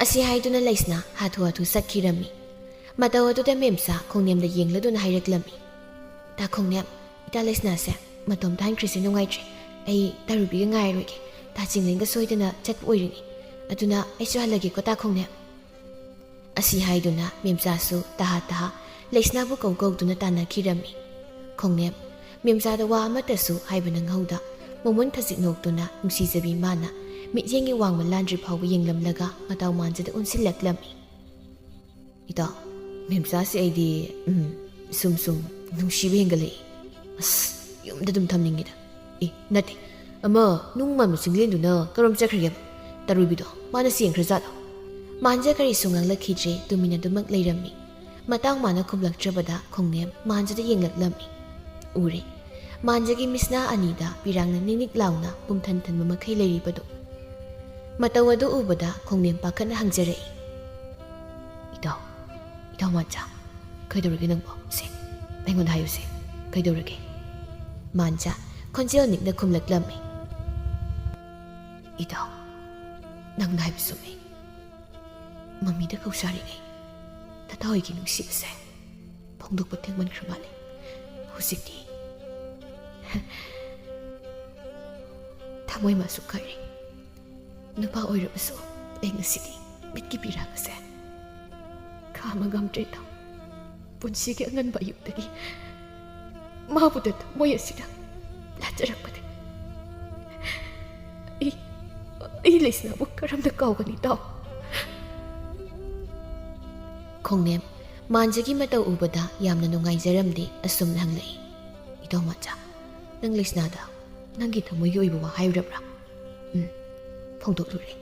ꯑꯁꯤ ꯍꯥꯏꯗꯨꯅ ꯂꯩꯁꯅꯥ ꯍꯥꯊꯨ ꯍꯥꯊꯨ ꯆꯠꯈꯤꯔꯝꯃꯤ꯫ ꯃꯇꯧ ꯑꯗꯨꯗ ꯃꯦꯝꯆꯥ ꯈꯣꯡꯅꯦꯝꯗ ꯌꯦꯡꯂꯗꯨꯅ ꯍꯥꯏꯔꯛꯂꯝꯃꯤ, "ꯇꯥ ꯈꯣꯡꯅꯦꯝ, ꯏꯇꯥ ꯂꯩꯁꯅꯥꯁꯦ ꯃꯇꯣꯝ ꯇꯥꯍꯟꯈ꯭ꯔꯤꯁꯦ ꯅꯨꯡꯉꯥꯏꯇ꯭ꯔꯦ꯫ ꯑꯩ ꯇꯔꯨꯕꯤꯒ ꯉꯥꯏꯔꯣꯏꯒꯦ꯫ ꯇꯥ ꯆꯤꯡꯂꯦꯟꯒ ꯁꯣꯏꯗꯅ ꯆꯠꯄ ꯑꯣꯏꯔꯅꯤ꯫ ꯑꯗꯨꯅ ꯑꯩꯁꯨ ꯍꯜꯂꯒꯦꯀꯣ ꯇꯥ ꯈꯣꯡꯅꯦꯝ"꯫ ꯑꯁꯤ ꯍꯥꯏꯗꯨꯅ ꯃꯦꯝꯆꯥꯁꯨ ꯇꯍꯥ ꯇꯍꯥ ꯂꯩꯁꯅꯥꯕꯨ ꯀꯧ ꯀꯧꯗꯨꯅ ꯇꯥꯟꯅꯈꯤꯔꯝꯃꯤ꯫ ꯈꯣꯡꯅꯦꯝ ꯃꯦꯝꯆꯥꯗ ꯋꯥ ꯑꯃꯠꯇꯁꯨ ꯍꯥꯏꯕ ꯅꯪꯍꯧꯗ ꯃꯃꯣꯟ ꯈꯖꯤꯛ ꯅꯣꯛꯇꯨꯅ ꯅꯨꯡꯁꯤꯖꯕꯤ ꯃꯥꯅ ꯃꯤꯠꯌꯦꯡꯒꯤ ꯋꯥꯡꯃ ꯂꯥꯟꯗ꯭ꯔꯤ ꯐꯥꯎꯕ ꯌꯦꯡꯂꯝꯂꯒ ꯃꯇꯥꯎ ꯃꯥꯟꯖꯗ ꯑꯣꯟꯁꯤꯜꯂꯛꯂꯝꯃꯤ꯫ "ꯏꯇꯥꯎ, ꯃꯦꯝꯆꯥꯁꯦ ꯑꯩꯗꯤ, ꯎꯝ, ꯁꯨꯝ ꯁꯨꯝ ꯅꯨꯡꯁꯤꯕ ꯍꯦꯟꯒꯠꯂꯛꯏ꯫ ꯑꯁ, ꯌꯨꯝꯗ ꯑꯗꯨꯝ ꯊꯝꯅꯤꯡꯉꯤꯗ꯫ ꯑꯦ, ꯅꯠꯇꯦ, ꯑꯃ ꯅꯨꯡ ꯃꯥꯟꯕ ꯆꯤꯡꯂꯦꯟꯗꯨꯅ ꯀꯔꯣꯝ ꯆꯠꯈ꯭ꯔꯒꯦꯕ? ꯇꯔꯨꯕꯤꯗꯣ ꯃꯥꯅ ꯆꯦꯟꯈ꯭ꯔꯖꯥꯠꯂꯣ?" ꯃꯥꯟꯖ ꯀꯔꯤꯁꯨ ꯉꯥꯡꯂꯛꯈꯤꯗ꯭ꯔꯦ, ꯇꯨꯃꯤꯟ ꯑꯗꯨꯃꯛ ꯂꯩꯔꯝꯃꯤ꯫ ꯃꯇꯥꯡ ꯃꯥꯅ ꯈꯨꯝꯂꯛꯇ꯭ꯔꯕꯗ ꯈꯣꯡꯅꯦꯝ ꯃꯥꯟꯖꯗ ꯌꯦꯡꯂꯛꯂꯝꯃꯤ꯫ ꯎꯔꯦ꯫ ꯃꯥꯟꯖꯒꯤ ꯃꯤꯠꯁꯅꯥ ꯑꯅꯤꯗ ꯄꯤꯔꯥꯡꯅ ꯅꯤꯛ ꯅꯤꯛ ꯂꯥꯎꯅ ꯄꯨꯝꯊꯟ ꯊꯟꯕ ꯃꯈꯩ ꯂꯩꯔꯤꯕꯗꯨ꯫ ꯃꯇꯧ ꯑꯗꯨ ꯎꯕꯗ ꯈꯣꯡꯅꯦꯝ ꯄꯥꯈꯠꯅ ꯍꯪꯖꯔꯛꯏ, "ꯏꯇꯥꯎ, ꯏꯇꯥꯎ ꯃꯥꯟꯖ, ꯀꯩꯗꯧꯔꯒꯦ ꯅꯪꯕꯣ? ꯁꯦ, ꯑꯩꯉꯣꯟꯗ ꯍꯥꯏꯌꯨꯁꯦ, ꯀꯩꯗꯧꯔꯒꯦ?" ꯃꯥꯟꯖ ꯈꯣꯟꯖꯦꯜ ꯅꯤꯛꯅ ꯈꯨꯝꯂꯛꯂꯝꯃꯤ, "ꯏꯇꯥꯎ, ꯅꯪꯅ ꯍꯥꯏꯕ ꯆꯨꯝꯃꯤ꯫ ꯃꯃꯤꯗ ꯀꯧꯁꯥꯔꯤꯉꯩ ꯅꯇꯥꯎ ꯑꯩꯒꯤ ꯅꯨꯡꯁꯤꯕꯁꯦ ꯐꯣꯡꯗꯣꯛꯄ ꯊꯦꯡꯃꯟꯈ꯭ꯔ ꯃꯥꯜꯂꯦ꯫ ꯍꯧꯖꯤꯛꯇꯤ ꯊꯃꯣꯏ ꯃꯥꯁꯨ ꯀꯥꯏꯔꯦ꯫ ꯅꯨꯄꯥ ꯑꯣꯏꯔꯕꯁꯨ ꯑꯩ ꯉꯁꯤꯗꯤ ꯃꯤꯠꯀꯤ ꯄꯤꯔꯥꯡ ꯑꯁꯦ ꯈꯥꯝꯕ ꯉꯝꯗ꯭ꯔꯦ, ꯏꯇꯥꯎ꯫ ꯄꯨꯟꯁꯤꯒꯤ ꯑꯉꯟꯕ ꯑꯌꯨꯛꯇꯒꯤ ꯃꯥꯕꯨꯗ ꯊꯃꯣꯏ ꯑꯁꯤꯗ ꯂꯥꯠꯆꯔꯛꯄꯅꯤ꯫ ꯑꯩ, ꯑꯩ ꯂꯩꯁꯅꯥꯕꯨ ꯀꯔꯝꯅ ꯀꯥꯎꯒꯅꯤ, ꯏꯇꯥꯎ? ꯈꯣꯡꯅꯦꯝ, ꯃꯥꯟꯖꯒꯤ ꯃꯇꯧ ꯎꯕꯗ ꯌꯥꯝꯅ ꯅꯨꯡꯉꯥꯏꯖꯔꯝꯗꯦ, ꯑꯁꯨꯝꯅ ꯍꯪꯂꯛꯏ, "ꯏꯇꯥꯎ ꯃꯥꯟꯖ, ꯅꯪ ꯂꯩꯁꯅꯥꯗ ꯅꯪꯒꯤ ꯊꯃꯣꯏꯒꯤ ꯑꯣꯏꯕ ꯋꯥ ꯍꯥꯏꯔꯨꯔꯕ꯭ꯔꯥ?" "ꯎꯝ, ꯐꯣꯡꯗꯣꯛꯂꯨꯔꯦ꯫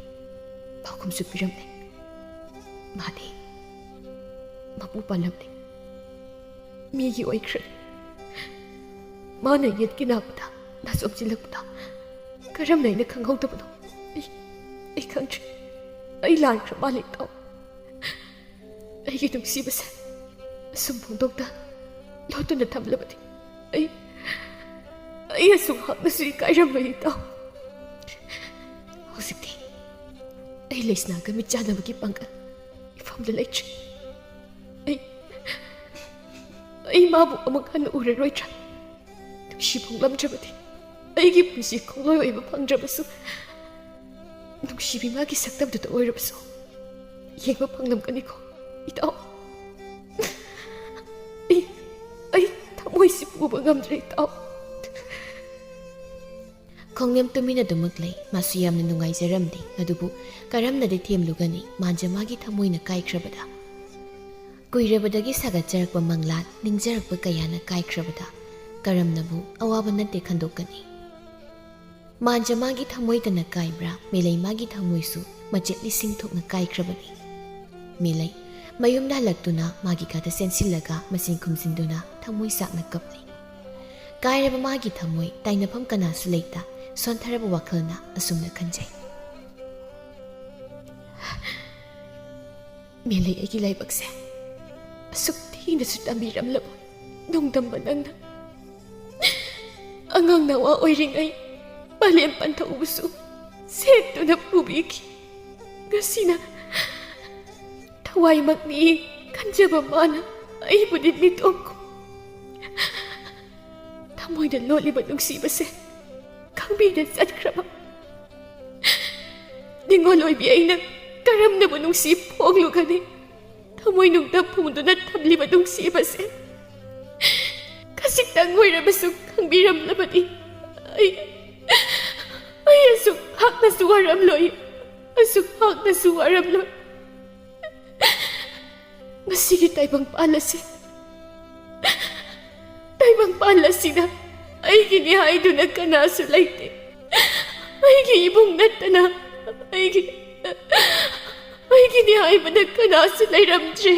ꯄꯥꯎꯈꯨꯝꯁꯨ ꯄꯤꯔꯝꯂꯦ꯫ ꯃꯥꯗꯤ ꯃꯄꯨ ꯄꯥꯜꯂꯝꯂꯦ꯫ ꯃꯤꯒꯤ ꯑꯣꯏꯈ꯭ꯔꯦ꯫ ꯃꯥꯅ ꯌꯦꯠꯀꯤ ꯅꯥꯕꯗ ꯅꯥꯆꯣꯝꯁꯤꯜꯂꯛꯄꯗ ꯀꯔꯝꯅ ꯑꯩꯅ ꯈꯪꯍꯧꯗꯕꯅꯣ? ꯑꯩ, ꯑꯩ ꯈꯪꯗ꯭ꯔꯦ꯫ ꯑꯩ ꯂꯥꯟꯈ꯭ꯔ ꯃꯥꯜꯂꯦ, ꯏꯇꯥꯎ꯫ ꯑꯩꯒꯤ ꯅꯨꯡꯁꯤꯕꯁꯦ ꯑꯁꯨꯝ ꯐꯣꯡꯗꯣꯛꯇ ꯂꯣꯠꯇꯨꯅ ꯊꯝꯂꯕꯗꯤ ꯑꯩ, ꯑꯩ ꯑꯁꯨꯝ ꯍꯥꯛꯅꯁꯨ ꯏꯀꯥꯏꯔꯝꯂꯣꯏ, ꯏꯇꯥꯎ꯫ ꯍꯧꯖꯤꯛꯇꯤ ꯑꯩ ꯂꯩꯁꯅꯥꯒ ꯃꯤꯠ ꯆꯥꯟꯅꯕꯒꯤ ꯄꯥꯡꯒꯜ ꯏꯐꯝꯗ ꯂꯩꯇ꯭ꯔꯦ꯫ ꯑꯩ, ꯑꯩ ꯃꯥꯕꯨ ꯑꯃꯨꯛ ꯍꯟꯅ ꯎꯔꯔꯣꯏꯗ꯭ꯔꯥ? ꯅꯨꯡꯁꯤ ꯐꯣꯡꯂꯝꯗ꯭ꯔꯕꯗꯤ, ꯑꯩꯒꯤ ꯄꯨꯟꯁꯤ ꯈꯣꯡꯂꯣꯏ ꯑꯣꯏꯕ ꯐꯪꯗ꯭ꯔꯕꯁꯨ, ꯅꯨꯡꯁꯤꯕꯤ ꯃꯥꯒꯤ ꯁꯛꯇꯝꯗꯨꯗ ꯑꯣꯏꯔꯕꯁꯨ ꯌꯦꯡꯕ ꯐꯪꯂꯝꯒꯅꯤꯀꯣ, ꯏꯇꯥꯎ?" ꯑꯩ, ꯑꯩ ꯊꯃꯣꯏꯁꯤ ꯄꯨꯕ ꯉꯝꯗ꯭ꯔꯦ, ꯏꯇꯥꯎ꯫ ꯈꯣꯡꯅꯦꯝ ꯇꯨꯃꯤꯟꯅ ꯑꯗꯨꯃꯛ ꯂꯩ꯫ ꯃꯥꯁꯨ ꯌꯥꯝꯅ ꯅꯨꯡꯉꯥꯏꯖꯔꯝꯗꯦ꯫ ꯑꯗꯨꯕꯨ ꯀꯔꯝꯅꯗꯤ ꯊꯦꯝꯂꯨꯒꯅꯤ, ꯃꯥꯟꯖ ꯃꯥꯒꯤ ꯊꯃꯣꯏꯅ ꯀꯥꯏꯈ꯭ꯔꯕꯗ? ꯀꯨꯏꯔꯕꯗꯒꯤ ꯁꯥꯒꯠꯆꯔꯛꯄ ꯃꯪꯂꯥꯟ, ꯅꯤꯡꯖꯔꯛꯄ ꯀꯌꯥꯅ ꯀꯥꯏꯈ꯭ꯔꯕꯗ ꯀꯔꯝꯅꯕꯨ ꯑꯋꯥꯕ ꯅꯠꯇꯦ ꯈꯟꯗꯣꯛꯀꯅꯤ? ꯃꯥꯟꯖ ꯃꯥꯒꯤ ꯊꯃꯣꯏꯇꯅ ꯀꯥꯏꯕ꯭ꯔꯥ, ꯃꯦꯂꯩ ꯃꯥꯒꯤ ꯊꯃꯣꯏꯁꯨ ꯃꯆꯦꯠ ꯂꯤꯁꯤꯡ ꯊꯣꯛꯅ ꯀꯥꯏꯈ꯭ꯔꯕꯅꯤ? ꯃꯦꯂꯩ ꯃꯌꯨꯝꯗ ꯍꯜꯂꯛꯇꯨꯅ ꯃꯥꯒꯤ ꯀꯥꯗ ꯆꯦꯟꯁꯤꯜꯂꯒ ꯃꯆꯤꯟ ꯈꯨꯝꯖꯤꯟꯗꯨꯅ ꯊꯃꯣꯏ ꯆꯥꯛꯅ ꯀꯞꯂꯤ꯫ ꯀꯥꯏꯔꯕ ꯃꯥꯒꯤ ꯊꯃꯣꯏ ꯇꯥꯏꯅꯐꯝ ꯀꯅꯥꯁꯨ ꯂꯩꯇ ꯁꯣꯟꯊꯔꯕ ꯋꯥꯈꯜꯅ ꯑꯁꯨꯝꯅ ꯈꯟꯖꯩ꯫ ꯃꯦꯂꯩ, ꯑꯩꯒꯤ ꯂꯥꯏꯕꯛꯁꯦ ꯑꯁꯨꯛ ꯊꯤꯅꯁꯨ ꯇꯝꯕꯤꯔꯝꯂꯕ ꯅꯣꯡꯗꯝꯕ ꯅꯪꯅ ꯑꯉꯥꯡ ꯅꯋꯥ ꯑꯣꯏꯔꯤꯉꯩ ꯃꯥꯂꯦꯝ ꯄꯟꯊꯧꯕꯁꯨ ꯁꯦꯠꯇꯨꯅ ꯄꯨꯕꯤꯈꯤ꯫ ꯉꯁꯤꯅ ꯊꯋꯥꯏꯃꯛꯅꯤ ꯈꯟꯖꯕ ꯃꯥꯅ ꯑꯩꯕꯨꯗꯤ ꯃꯤꯇꯣꯞ ꯈꯨꯝ ꯃꯣꯏꯅ ꯂꯣꯠꯂꯤꯕ ꯅꯨꯡꯁꯤꯕꯁꯦ ꯈꯪꯕꯤꯗ ꯆꯠꯈ꯭ꯔꯕ ꯅꯤꯡꯉꯣꯜ ꯑꯣꯏꯕꯤ ꯑꯩꯅ ꯀꯔꯝꯅꯕꯨ ꯅꯨꯡꯁꯤ ꯐꯣꯡꯂꯨꯒꯅꯤ? ꯊꯃꯣꯏꯅꯨꯡꯗ ꯐꯨꯝꯗꯨꯅ ꯊꯝꯂꯤꯕ ꯅꯨꯡꯁꯤꯕꯁꯦ ꯈꯖꯤꯛꯇꯪ ꯑꯣꯏꯔꯕꯁꯨ ꯈꯪꯕꯤꯔꯝꯂꯕꯗꯤ ꯑꯩ, ꯑꯩ ꯑꯁꯨꯛ ꯍꯥꯛꯅꯁꯨ ꯋꯥꯔꯝꯂꯣꯏ, ꯑꯁꯨꯛ ꯍꯥꯛꯅꯁꯨ ꯋꯥꯔꯝꯂꯣꯏ꯫ ꯉꯁꯤꯒꯤ ꯇꯥꯏꯕꯪꯄꯥꯟ ꯑꯁꯤ, ꯇꯥꯏꯕꯪꯄꯥꯟ ꯑꯁꯤꯗ ꯑꯩꯒꯤꯅꯤ ꯍꯥꯏꯗꯨꯅ ꯀꯅꯥꯁꯨ ꯂꯩꯇꯦ꯫ ꯑꯩꯒꯤ ꯏꯕꯨꯡ ꯅꯠꯇꯅ ꯑꯩꯒꯤ, ꯑꯩꯒꯤꯅꯤ ꯍꯥꯏꯕꯗ ꯀꯅꯥꯁꯨ ꯂꯩꯔꯝꯗ꯭ꯔꯦ꯫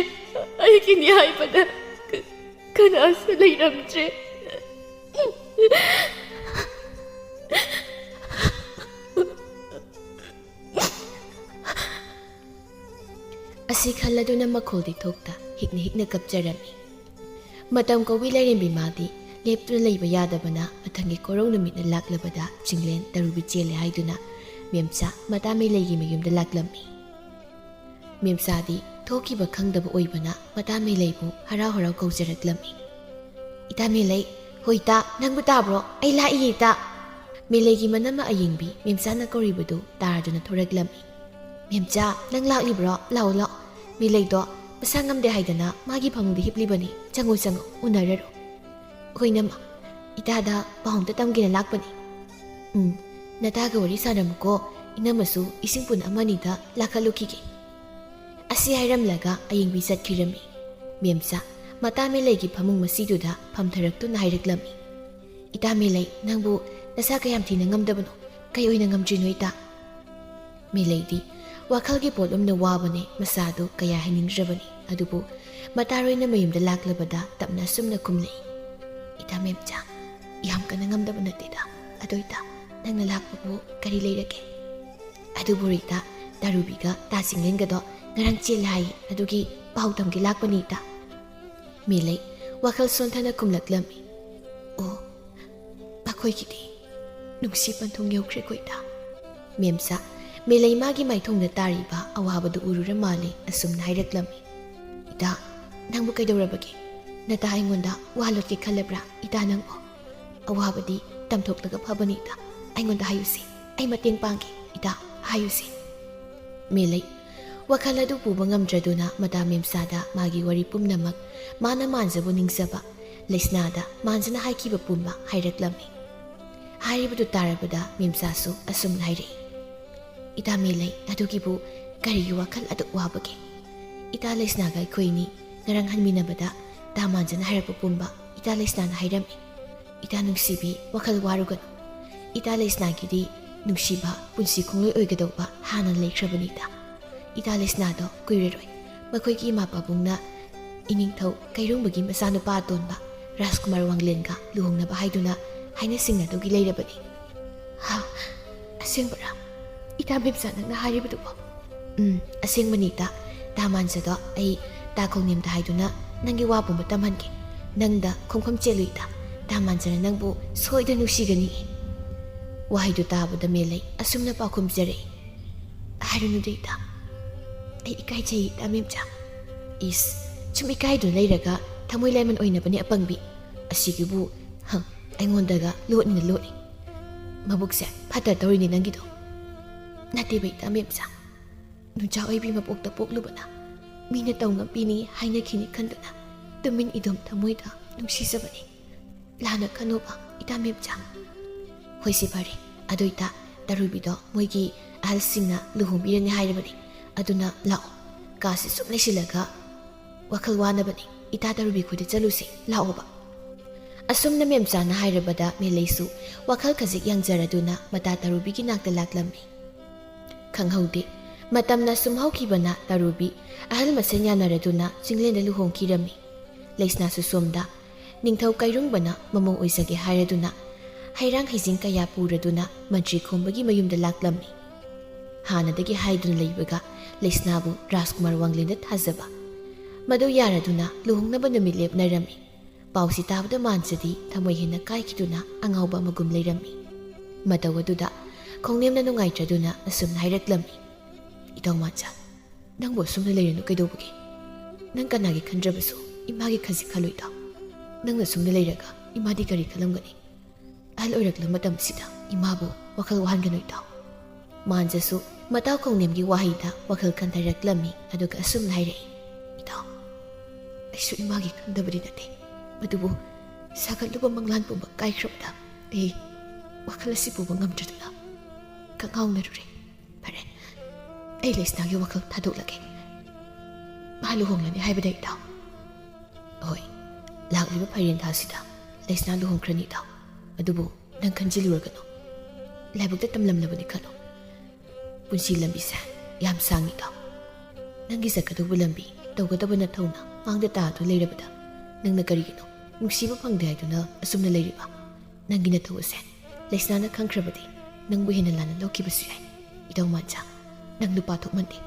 ꯑꯩꯒꯤꯅꯤ ꯍꯥꯏꯕꯗ ꯀ-, ꯀꯅꯥꯁꯨ ꯂꯩꯔꯝꯗ꯭ꯔꯦ꯫ ꯑꯁꯤ ꯈꯜꯂꯗꯨꯅ ꯃꯈꯣꯜꯗꯤ ꯊꯣꯛꯇ ꯍꯤꯛꯅ ꯍꯤꯛꯅ ꯀꯞꯆꯔꯝꯃꯤ꯫ ꯃꯇꯝ ꯀꯧꯕꯤ ꯂꯥꯏꯔꯦꯝꯕꯤ ꯃꯥꯗꯤ ꯂꯦꯞꯇꯨꯅ ꯂꯩꯕ ꯌꯥꯗꯕꯅ ꯃꯊꯪꯒꯤ ꯀꯣꯔꯧ ꯅꯨꯃꯤꯠꯅ ꯂꯥꯛꯂꯕꯗ ꯆꯤꯡꯂꯦꯟ ꯇꯔꯨꯕꯤ ꯆꯦꯜꯂꯦ ꯍꯥꯏꯗꯨꯅ ꯃꯦꯝꯆꯥ ꯃꯇꯥ ꯃꯦꯂꯩꯒꯤ ꯃꯌꯨꯝꯗ ꯂꯥꯛꯂꯝꯃꯤ꯫ ꯃꯦꯝꯆꯥꯗꯤ ꯊꯣꯛꯈꯤꯕ ꯈꯪꯗꯕ ꯑꯣꯏꯕꯅ ꯃꯇꯥ ꯃꯦꯂꯩꯕꯨ ꯍꯔꯥꯎ ꯍꯔꯥꯎ ꯀꯧꯖꯔꯛꯂꯝꯃꯤ꯫ "ꯏꯇꯥ ꯃꯦꯂꯩ, ꯍꯣꯏ ꯏꯇꯥ, ꯅꯪꯕꯨ ꯇꯥꯕ꯭ꯔꯣ? ꯑꯩ ꯂꯥꯛꯏꯌꯦ ꯏꯇꯥ!" ꯃꯦꯂꯩꯒꯤ ꯃꯅꯝꯃ ꯑꯌꯤꯡꯕꯤ ꯃꯦꯝꯆꯥꯅ ꯀꯧꯔꯤꯕꯗꯨ ꯇꯥꯔꯗꯨꯅ ꯊꯣꯔꯛꯂꯝꯃꯤ꯫ "ꯃꯦꯝꯆꯥ, ꯅꯪ ꯂꯥꯛꯂꯤꯕ꯭ꯔꯣ? ꯂꯥꯛꯑꯣ ꯂꯥꯛꯑꯣ꯫ ꯃꯦꯂꯩꯗꯣ ꯃꯁꯥ ꯉꯝꯗꯦ ꯍꯥꯏꯗꯅ ꯃꯥꯒꯤ ꯐꯃꯨꯡꯗ ꯍꯤꯞꯂꯤꯕꯅꯤ꯫ ꯆꯪꯉꯣ ꯆꯪꯉꯣ, ꯎꯅꯔꯔꯣ꯫" "ꯍꯣꯏ ꯏꯅꯝꯃ, ꯏꯇꯥꯗ ꯄꯥꯎ ꯑꯝꯇ ꯇꯝꯒꯦꯅ ꯂꯥꯛꯄꯅꯤ꯫" "ꯎꯝ, ꯅꯇꯥꯒ ꯋꯥꯔꯤ ꯁꯥꯔꯝꯃꯨꯀꯣ, ꯏꯅꯝꯃꯁꯨ ꯏꯁꯤꯡ ꯄꯨꯟ ꯑꯃꯅꯤꯗ ꯂꯥꯛꯈꯠꯂꯨꯈꯤꯒꯦ꯫" ꯑꯁꯤ ꯍꯥꯏꯔꯝꯂꯒ ꯑꯌꯤꯡꯕꯤ ꯆꯠꯈꯤꯔꯝꯃꯤ꯫ ꯃꯦꯝꯆꯥ ꯃꯇꯥ ꯃꯦꯂꯩꯒꯤ ꯐꯃꯨꯡ ꯃꯁꯤꯗꯨꯗ ꯐꯝꯊꯔꯛꯇꯨꯅ ꯍꯥꯏꯔꯛꯂꯝꯃꯤ꯫ "ꯏꯇꯥ ꯃꯦꯂꯩ, ꯅꯪꯕꯨ ꯅꯁꯥ ꯀꯌꯥꯝ ꯊꯤꯅ ꯉꯝꯗꯕꯅꯣ? ꯀꯩ ꯑꯣꯏꯅ ꯉꯝꯗ꯭ꯔꯤꯅꯣ ꯏꯇꯥ?" ꯃꯦꯂꯩꯗꯤ ꯋꯥꯈꯜꯒꯤ ꯄꯣꯠꯂꯨꯝꯅ ꯋꯥꯕꯅꯦ, ꯃꯁꯥꯗꯨ ꯀꯌꯥ ꯍꯥꯏꯅꯤꯡꯗ꯭ꯔꯕꯅꯤ꯫ ꯑꯗꯨꯕꯨ ꯃꯇꯥꯔꯣꯏꯅ ꯃꯌꯨꯝꯗ ꯂꯥꯛꯂꯕꯗ ꯇꯞꯅ ꯑꯁꯨꯝꯅ ꯈꯨꯝꯂꯛꯏ, "ꯏꯇꯥ ꯃꯦꯝꯆꯥ, ꯌꯥꯝ ꯀꯟꯅ ꯉꯝꯗꯕ ꯅꯠꯇꯦꯗ꯫ ꯑꯗꯣ ꯏꯇꯥ, ꯅꯪꯅ ꯂꯥꯛꯄꯕꯨ ꯀꯔꯤ ꯂꯩꯔꯒꯦ?" "ꯑꯗꯨꯕꯨ ꯔꯤꯇꯥ, ꯇꯥꯔꯨꯕꯤꯒ ꯇꯥ ꯆꯤꯡꯂꯦꯟꯒꯗꯣ ꯉꯔꯥꯡ ꯆꯦꯜꯂꯦ ꯍꯥꯏꯌꯦ, ꯑꯗꯨꯒꯤ ꯄꯥꯎ ꯇꯝꯒꯦ ꯂꯥꯛꯄꯅꯤ ꯏꯇꯥ꯫" ꯃꯦꯂꯩ ꯋꯥꯈꯜ ꯁꯣꯟꯊꯅ ꯈꯨꯝꯂꯛꯂꯝꯃꯤ, "ꯑꯣ, ꯃꯈꯣꯏꯒꯤꯗꯤ ꯅꯨꯡꯁꯤ ꯄꯟꯊꯨꯡ ꯌꯧꯈ꯭ꯔꯦꯀꯣ ꯏꯇꯥ꯫" ꯃꯦꯝꯆꯥ ꯃꯦꯂꯩ ꯃꯥꯒꯤ ꯃꯥꯏꯊꯣꯡꯗ ꯇꯥꯔꯤꯕ ꯑꯋꯥꯕꯗꯨ ꯎꯔꯨꯔ ꯃꯥꯜꯂꯦ ꯑꯁꯨꯝꯅ ꯍꯥꯏꯔꯛꯂꯝꯃꯤ, "ꯏꯇꯥ, ꯅꯪꯕꯨ ꯀꯩꯗꯧꯔꯕꯒꯦ? ꯅꯇꯥ ꯑꯩꯉꯣꯟꯗ ꯋꯥ ꯂꯣꯠꯀꯦ ꯈꯜꯂꯕ꯭ꯔꯥ ꯏꯇꯥ ꯅꯪꯕꯨ?" ꯑꯋꯥꯕꯗꯤ ꯇꯝꯊꯣꯛꯂꯒ ꯐꯕꯅꯤ ꯏꯇꯥ꯫ ꯑꯩꯉꯣꯟꯗ ꯍꯥꯏꯌꯨꯁꯦ, ꯑꯩ ꯃꯇꯦꯡ ꯄꯥꯡꯒꯦ ꯏꯇꯥ, ꯍꯥꯏꯌꯨꯁꯦ꯫ ꯃꯦꯂꯩ ꯋꯥꯈꯜ ꯑꯗꯨ ꯄꯨꯕ ꯉꯝꯗ꯭ꯔꯗꯨꯅ ꯃꯇꯥ ꯃꯦꯝꯆꯥꯗ ꯃꯥꯒꯤ ꯋꯥꯔꯤ ꯄꯨꯝꯅꯃꯛ, ꯃꯥꯅ ꯃꯥꯟꯖꯕꯨ ꯅꯤꯡꯖꯕ, ꯂꯩꯁꯅꯥꯗ ꯃꯥꯟꯖꯅ ꯍꯥꯏꯈꯤꯕ ꯄꯨꯝꯕ ꯍꯥꯏꯔꯛꯂꯝꯃꯤ꯫ ꯍꯥꯏꯔꯤꯕꯗꯨ ꯇꯥꯔꯕꯗ ꯃꯦꯝꯆꯥꯁꯨ ꯑꯁꯨꯝꯅ ꯍꯥꯏꯔꯛꯏ, "ꯏꯇꯥ ꯃꯦꯂꯩ, ꯑꯗꯨꯒꯤꯕꯨ ꯀꯔꯤꯒꯤ ꯋꯥꯈꯜ ꯑꯗꯨꯛ ꯋꯥꯕꯒꯦ? ꯏꯇꯥ ꯂꯩꯁꯅꯥꯒ ꯑꯩꯈꯣꯏꯅꯤ ꯉꯔꯥꯡ ꯍꯟꯃꯤꯟꯅꯕꯗ ꯇꯥ ꯃꯥꯟꯖꯅ ꯍꯥꯏꯔꯛꯄ ꯄꯨꯝꯕ ꯏꯇꯥ ꯂꯩꯁꯅꯥꯅ ꯍꯥꯏꯔꯝꯃꯤ꯫ ꯏꯇꯥ ꯅꯨꯡꯁꯤꯕꯤ, ꯋꯥꯈꯜ ꯋꯥꯔꯨꯒꯅꯨ꯫ ꯏꯇꯥ ꯂꯩꯁꯅꯥꯒꯤꯗꯤ ꯅꯨꯡꯁꯤꯕ ꯄꯨꯟꯁꯤ ꯈꯣꯡꯂꯣꯏ ꯑꯣꯏꯒꯗꯧꯕ ꯍꯥꯟꯅ ꯂꯩꯈ꯭ꯔꯕꯅꯤꯗ꯫ ꯏꯇꯥ ꯂꯩꯁꯅꯥꯗꯣ ꯀꯨꯏꯔꯔꯣꯏ꯫ ꯃꯈꯣꯏꯒꯤ ꯏꯃꯥ ꯄꯥꯕꯨꯡꯅ ꯏꯅꯤꯡꯊꯧ ꯀꯩꯔꯣꯡꯕꯒꯤ ꯃꯆꯥꯅꯨꯄꯥ ꯑꯇꯣꯟꯕ ꯔꯥꯖꯀꯨꯃꯥꯔ ꯋꯥꯡꯂꯦꯟꯒ ꯂꯨꯍꯣꯡꯅꯕ ꯍꯥꯏꯗꯨꯅ ꯍꯥꯏꯅ ꯁꯤꯡꯅꯗꯨꯒꯤ ꯂꯩꯔꯕꯅꯤ꯫" "ꯍꯥ? ꯑꯁꯦꯡꯕꯔꯥ? ꯏꯇꯥ ꯃꯦꯝꯆꯥ, ꯅꯪꯅ ꯍꯥꯏꯔꯤꯕꯗꯨꯕꯣ?" "ꯎꯝ, ꯑꯁꯦꯡꯕꯅꯤ ꯏꯇꯥ꯫ ꯇꯥ ꯃꯥꯟꯖꯗꯣ ꯑꯩ ꯇꯥ ꯈꯣꯡꯅꯦꯝꯗ ꯍꯥꯏꯗꯨꯅ ꯅꯪꯒꯤ ꯋꯥ ꯄꯨꯝꯕ ꯇꯝꯍꯟꯒꯦ꯫ ꯅꯪꯗ ꯈꯣꯝꯈꯣꯝ ꯆꯦꯜꯂꯨ ꯏꯇꯥ꯫ ꯇꯥ ꯃꯥꯟꯖꯅ ꯅꯪꯕꯨ ꯁꯣꯏꯗꯅ ꯅꯨꯡꯁꯤꯒꯅꯤ꯫" ꯋꯥꯍꯩꯗꯨ ꯇꯥꯕꯗ ꯃꯦꯂꯩ ꯑꯁꯨꯝꯅ ꯄꯥꯎꯈꯨꯝ ꯄꯤꯖꯔꯛꯏ, "ꯍꯥꯏꯔꯨꯅꯨꯗ ꯏꯇꯥ꯫ ꯑꯩ ꯏꯀꯥꯏꯖꯩ ꯏꯇꯥ ꯃꯦꯝꯆꯥ꯫" "ꯏꯁ, ꯁꯨꯝ ꯏꯀꯥꯏꯗꯨꯅ ꯂꯩꯔꯒ ꯊꯃꯣꯏ ꯂꯥꯏꯃꯟ ꯑꯣꯏꯅꯕꯅꯦ ꯑꯄꯪꯕꯤ꯫ ꯑꯁꯤꯒꯤꯕꯨ, ꯍ, ꯑꯩꯉꯣꯟꯗꯒ ꯂꯣꯠꯅꯤꯅ ꯂꯣꯠꯂꯤ꯫ ꯃꯕꯨꯛꯁꯦ ꯐꯠꯇ ꯇꯧꯔꯤꯅꯦ ꯅꯪꯒꯤꯗꯣ꯫" "ꯅꯠꯇꯦꯕ ꯏꯇꯥ ꯃꯦꯝꯆꯥ꯫ ꯅꯨꯆꯥ ꯑꯣꯏꯕꯤ ꯃꯄꯣꯛꯇ ꯄꯣꯛꯂꯨꯕꯅ ꯃꯤꯅ ꯇꯧ ꯉꯝꯕꯤꯅꯤ ꯍꯥꯏꯅꯈꯤꯅꯤ ꯈꯟꯗꯨꯅ ꯇꯨꯃꯤꯟ ꯏꯗꯨꯝ ꯊꯃꯣꯏꯗ ꯅꯨꯡꯁꯤꯖꯕꯅꯤ꯫ ꯂꯥꯟꯅ ꯈꯟꯅꯣꯕ ꯏꯇꯥ ꯃꯦꯝꯆꯥ꯫" "ꯍꯣꯏꯁꯦ ꯐꯔꯦ, ꯑꯗꯨ ꯏꯇꯥ, ꯇꯔꯨꯕꯤꯗꯣ ꯃꯣꯏꯒꯤ ꯑꯍꯜꯁꯤꯡꯅ ꯂꯨꯍꯣꯡꯕꯤꯔꯅꯤ ꯍꯥꯏꯔꯕꯅꯤ꯫ ꯑꯗꯨꯅ ꯂꯥꯛꯑꯣ, ꯀꯥꯁꯤ ꯁꯨꯝ ꯂꯩꯁꯤꯜꯂꯒ ꯋꯥꯈꯜ ꯋꯥꯅꯕꯅꯤ꯫ ꯏꯇꯥ ꯇꯔꯨꯕꯤ ꯈꯣꯏꯗ ꯆꯠꯂꯨꯁꯤ, ꯂꯥꯛꯑꯣꯕ꯫" ꯑꯁꯨꯝꯅ ꯃꯦꯝꯆꯥꯅ ꯍꯥꯏꯔꯕꯗ ꯃꯦꯂꯩꯁꯨ ꯋꯥꯈꯜ ꯈꯖꯤꯛ ꯌꯥꯡꯖꯔꯗꯨꯅ ꯃꯇꯥ ꯇꯔꯨꯕꯤꯒꯤ ꯅꯥꯛꯇ ꯂꯥꯛꯂꯝꯃꯤ꯫ ꯈꯪꯍꯧꯗꯦ, ꯃꯇꯝꯅ ꯁꯨꯝ ꯍꯧꯈꯤꯕꯅ ꯇꯔꯨꯕꯤ ꯑꯍꯜ ꯃꯁꯦꯟ ꯌꯥꯅꯔꯗꯨꯅ ꯆꯤꯡꯂꯦꯟꯗ ꯂꯨꯍꯣꯡꯈꯤꯔꯝꯃꯤ꯫ ꯂꯩꯁꯅꯥꯁꯨ ꯁꯣꯝꯗ ꯅꯤꯡꯊꯧ ꯀꯩꯔꯨꯡꯕꯅ ꯃꯃꯧ ꯑꯣꯏꯖꯒꯦ ꯍꯥꯏꯔꯗꯨꯅ ꯍꯩꯔꯥꯡ ꯍꯩꯁꯤꯡ ꯀꯌꯥ ꯄꯨꯔꯗꯨꯅ ꯃꯟꯇ꯭ꯔꯤ ꯈꯣꯝꯕꯒꯤ ꯃꯌꯨꯝꯗ ꯂꯥꯛꯂꯝꯃꯤ꯫ ꯍꯥꯟꯅꯗꯒꯤ ꯍꯥꯏꯗꯨꯅ ꯂꯩꯕꯒ ꯂꯩꯁꯅꯥꯕꯨ ꯔꯥꯖꯀꯨꯃꯥꯔ ꯋꯥꯡꯂꯦꯟꯗ ꯊꯥꯖꯕ, ꯃꯗꯨ ꯌꯥꯔꯗꯨꯅ ꯂꯨꯍꯣꯡꯅꯕ ꯅꯨꯃꯤꯠ ꯂꯦꯞꯅꯔꯝꯃꯤ꯫ ꯄꯥꯎꯁꯤ ꯇꯥꯕꯗ ꯃꯥꯟꯖꯗꯤ ꯊꯃꯣꯏ ꯍꯦꯟꯅ ꯀꯥꯏꯈꯤꯗꯨꯅ ꯑꯉꯥꯎꯕ ꯑꯃꯒꯨꯝ ꯂꯩꯔꯝꯃꯤ꯫ ꯃꯇꯧ ꯑꯗꯨꯗ ꯈꯣꯡꯅꯦꯝꯅ ꯅꯨꯡꯉꯥꯏꯇ꯭ꯔꯗꯨꯅ ꯑꯁꯨꯝꯅ ꯍꯥꯏꯔꯛꯂꯝꯃꯤ, "ꯏꯇꯥꯎ ꯃꯥꯟꯖ, ꯅꯪꯕꯨ ꯑꯁꯨꯝꯅ ꯂꯩꯔꯅꯨ ꯀꯩꯗꯧꯕꯒꯦ? ꯅꯪ ꯀꯅꯥꯒꯤ ꯈꯟꯗ꯭ꯔꯕꯁꯨ ꯏꯃꯥꯒꯤ ꯈꯟꯁꯤ ꯈꯜꯂꯨ ꯏꯇꯥꯎ꯫ ꯅꯪꯅ ꯑꯁꯨꯝꯅ ꯂꯩꯔꯒ ꯏꯃꯥꯗꯤ ꯀꯔꯤ ꯈꯜꯂꯝꯒꯅꯤ? ꯑꯍꯜ ꯑꯣꯏꯔꯛꯂꯕ ꯃꯇꯝꯁꯤꯗ ꯏꯃꯥꯕꯨ ꯋꯥꯈꯜ ꯋꯥꯍꯟꯒꯅꯨ ꯏꯇꯥꯎ꯫ ꯃꯥꯟꯖꯁꯨ ꯃꯇꯥꯎ ꯈꯣꯡꯅꯦꯝꯒꯤ ꯋꯥꯍꯩꯗ ꯋꯥꯈꯜ ꯈꯟꯊꯔꯛꯂꯝꯃꯤ, ꯑꯗꯨꯒ ꯑꯁꯨꯝꯅ ꯍꯥꯏꯔꯛꯏ, "ꯏꯇꯥꯎ, ꯑꯩꯁꯨ ꯏꯃꯥꯒꯤ ꯈꯟꯗꯕꯗꯤ ꯅꯠꯇꯦ, ꯑꯗꯨꯕꯨ ꯁꯥꯒꯠꯂꯨꯕ ꯃꯪꯂꯥꯟ ꯄꯨꯝꯕ ꯀꯥꯏꯈ꯭ꯔꯕꯗ ꯑꯩ ꯋꯥꯈꯜ ꯑꯁꯤ ꯄꯨꯕ ꯉꯝꯗ꯭ꯔꯗꯨꯅ ꯀꯉꯥꯎꯅꯔꯨꯔꯦ꯫ ꯐꯔꯦ, ꯑꯩ ꯂꯩꯁꯅꯥꯒꯤ ꯋꯥꯈꯜ ꯊꯥꯗꯣꯛꯂꯒꯦ꯫ ꯃꯥ ꯂꯨꯍꯣꯡꯂꯅꯤ ꯍꯥꯏꯕꯗ ꯏꯇꯥꯎ?" "ꯍꯣꯏ, ꯂꯥꯛꯂꯤꯕ ꯐꯥꯏꯔꯦꯟ ꯊꯥꯁꯤꯗ ꯂꯩꯁꯅꯥ ꯂꯨꯍꯣꯡꯈ꯭ꯔꯅꯤ ꯏꯇꯥꯎ꯫ ꯑꯗꯨꯕꯨ ꯅꯪ ꯈꯟꯖꯤꯜꯂꯨꯔꯒꯅꯨ꯫ ꯂꯥꯏꯕꯛꯇ ꯇꯝꯂꯝꯂꯕꯅꯤ ꯈꯜꯂꯨ꯫ ꯄꯨꯟꯁꯤ ꯂꯝꯕꯤꯁꯦ ꯌꯥꯝ ꯁꯥꯡꯉꯤ ꯏꯇꯥꯎ꯫ ꯅꯪꯒꯤ ꯆꯠꯀꯗꯧꯕ ꯂꯝꯕꯤ, ꯇꯧꯒꯗꯕ ꯅꯊꯧꯅ ꯃꯥꯡꯗ ꯇꯥꯗꯨꯅ ꯂꯩꯔꯕꯗ ꯅꯪꯅ ꯀꯔꯤꯒꯤꯅꯣ ꯅꯨꯡꯁꯤꯕ ꯐꯪꯗꯦ ꯍꯥꯏꯗꯨꯅ ꯑꯁꯨꯝꯅ ꯂꯩꯔꯤꯕ? ꯅꯪꯒꯤ ꯅꯊꯧ ꯑꯁꯦ ꯂꯩꯁꯅꯥꯅ ꯈꯪꯈ꯭ꯔꯕꯗꯤ ꯅꯪꯕꯨ ꯍꯦꯟꯅ ꯂꯥꯟꯅ ꯂꯧꯈꯤꯕꯁꯨ ꯌꯥꯏ꯫ ꯏꯇꯥꯎ ꯃꯥꯟꯖ, ꯅꯪ ꯅꯨꯄꯥ ꯊꯣꯛꯃꯟꯗꯦ꯫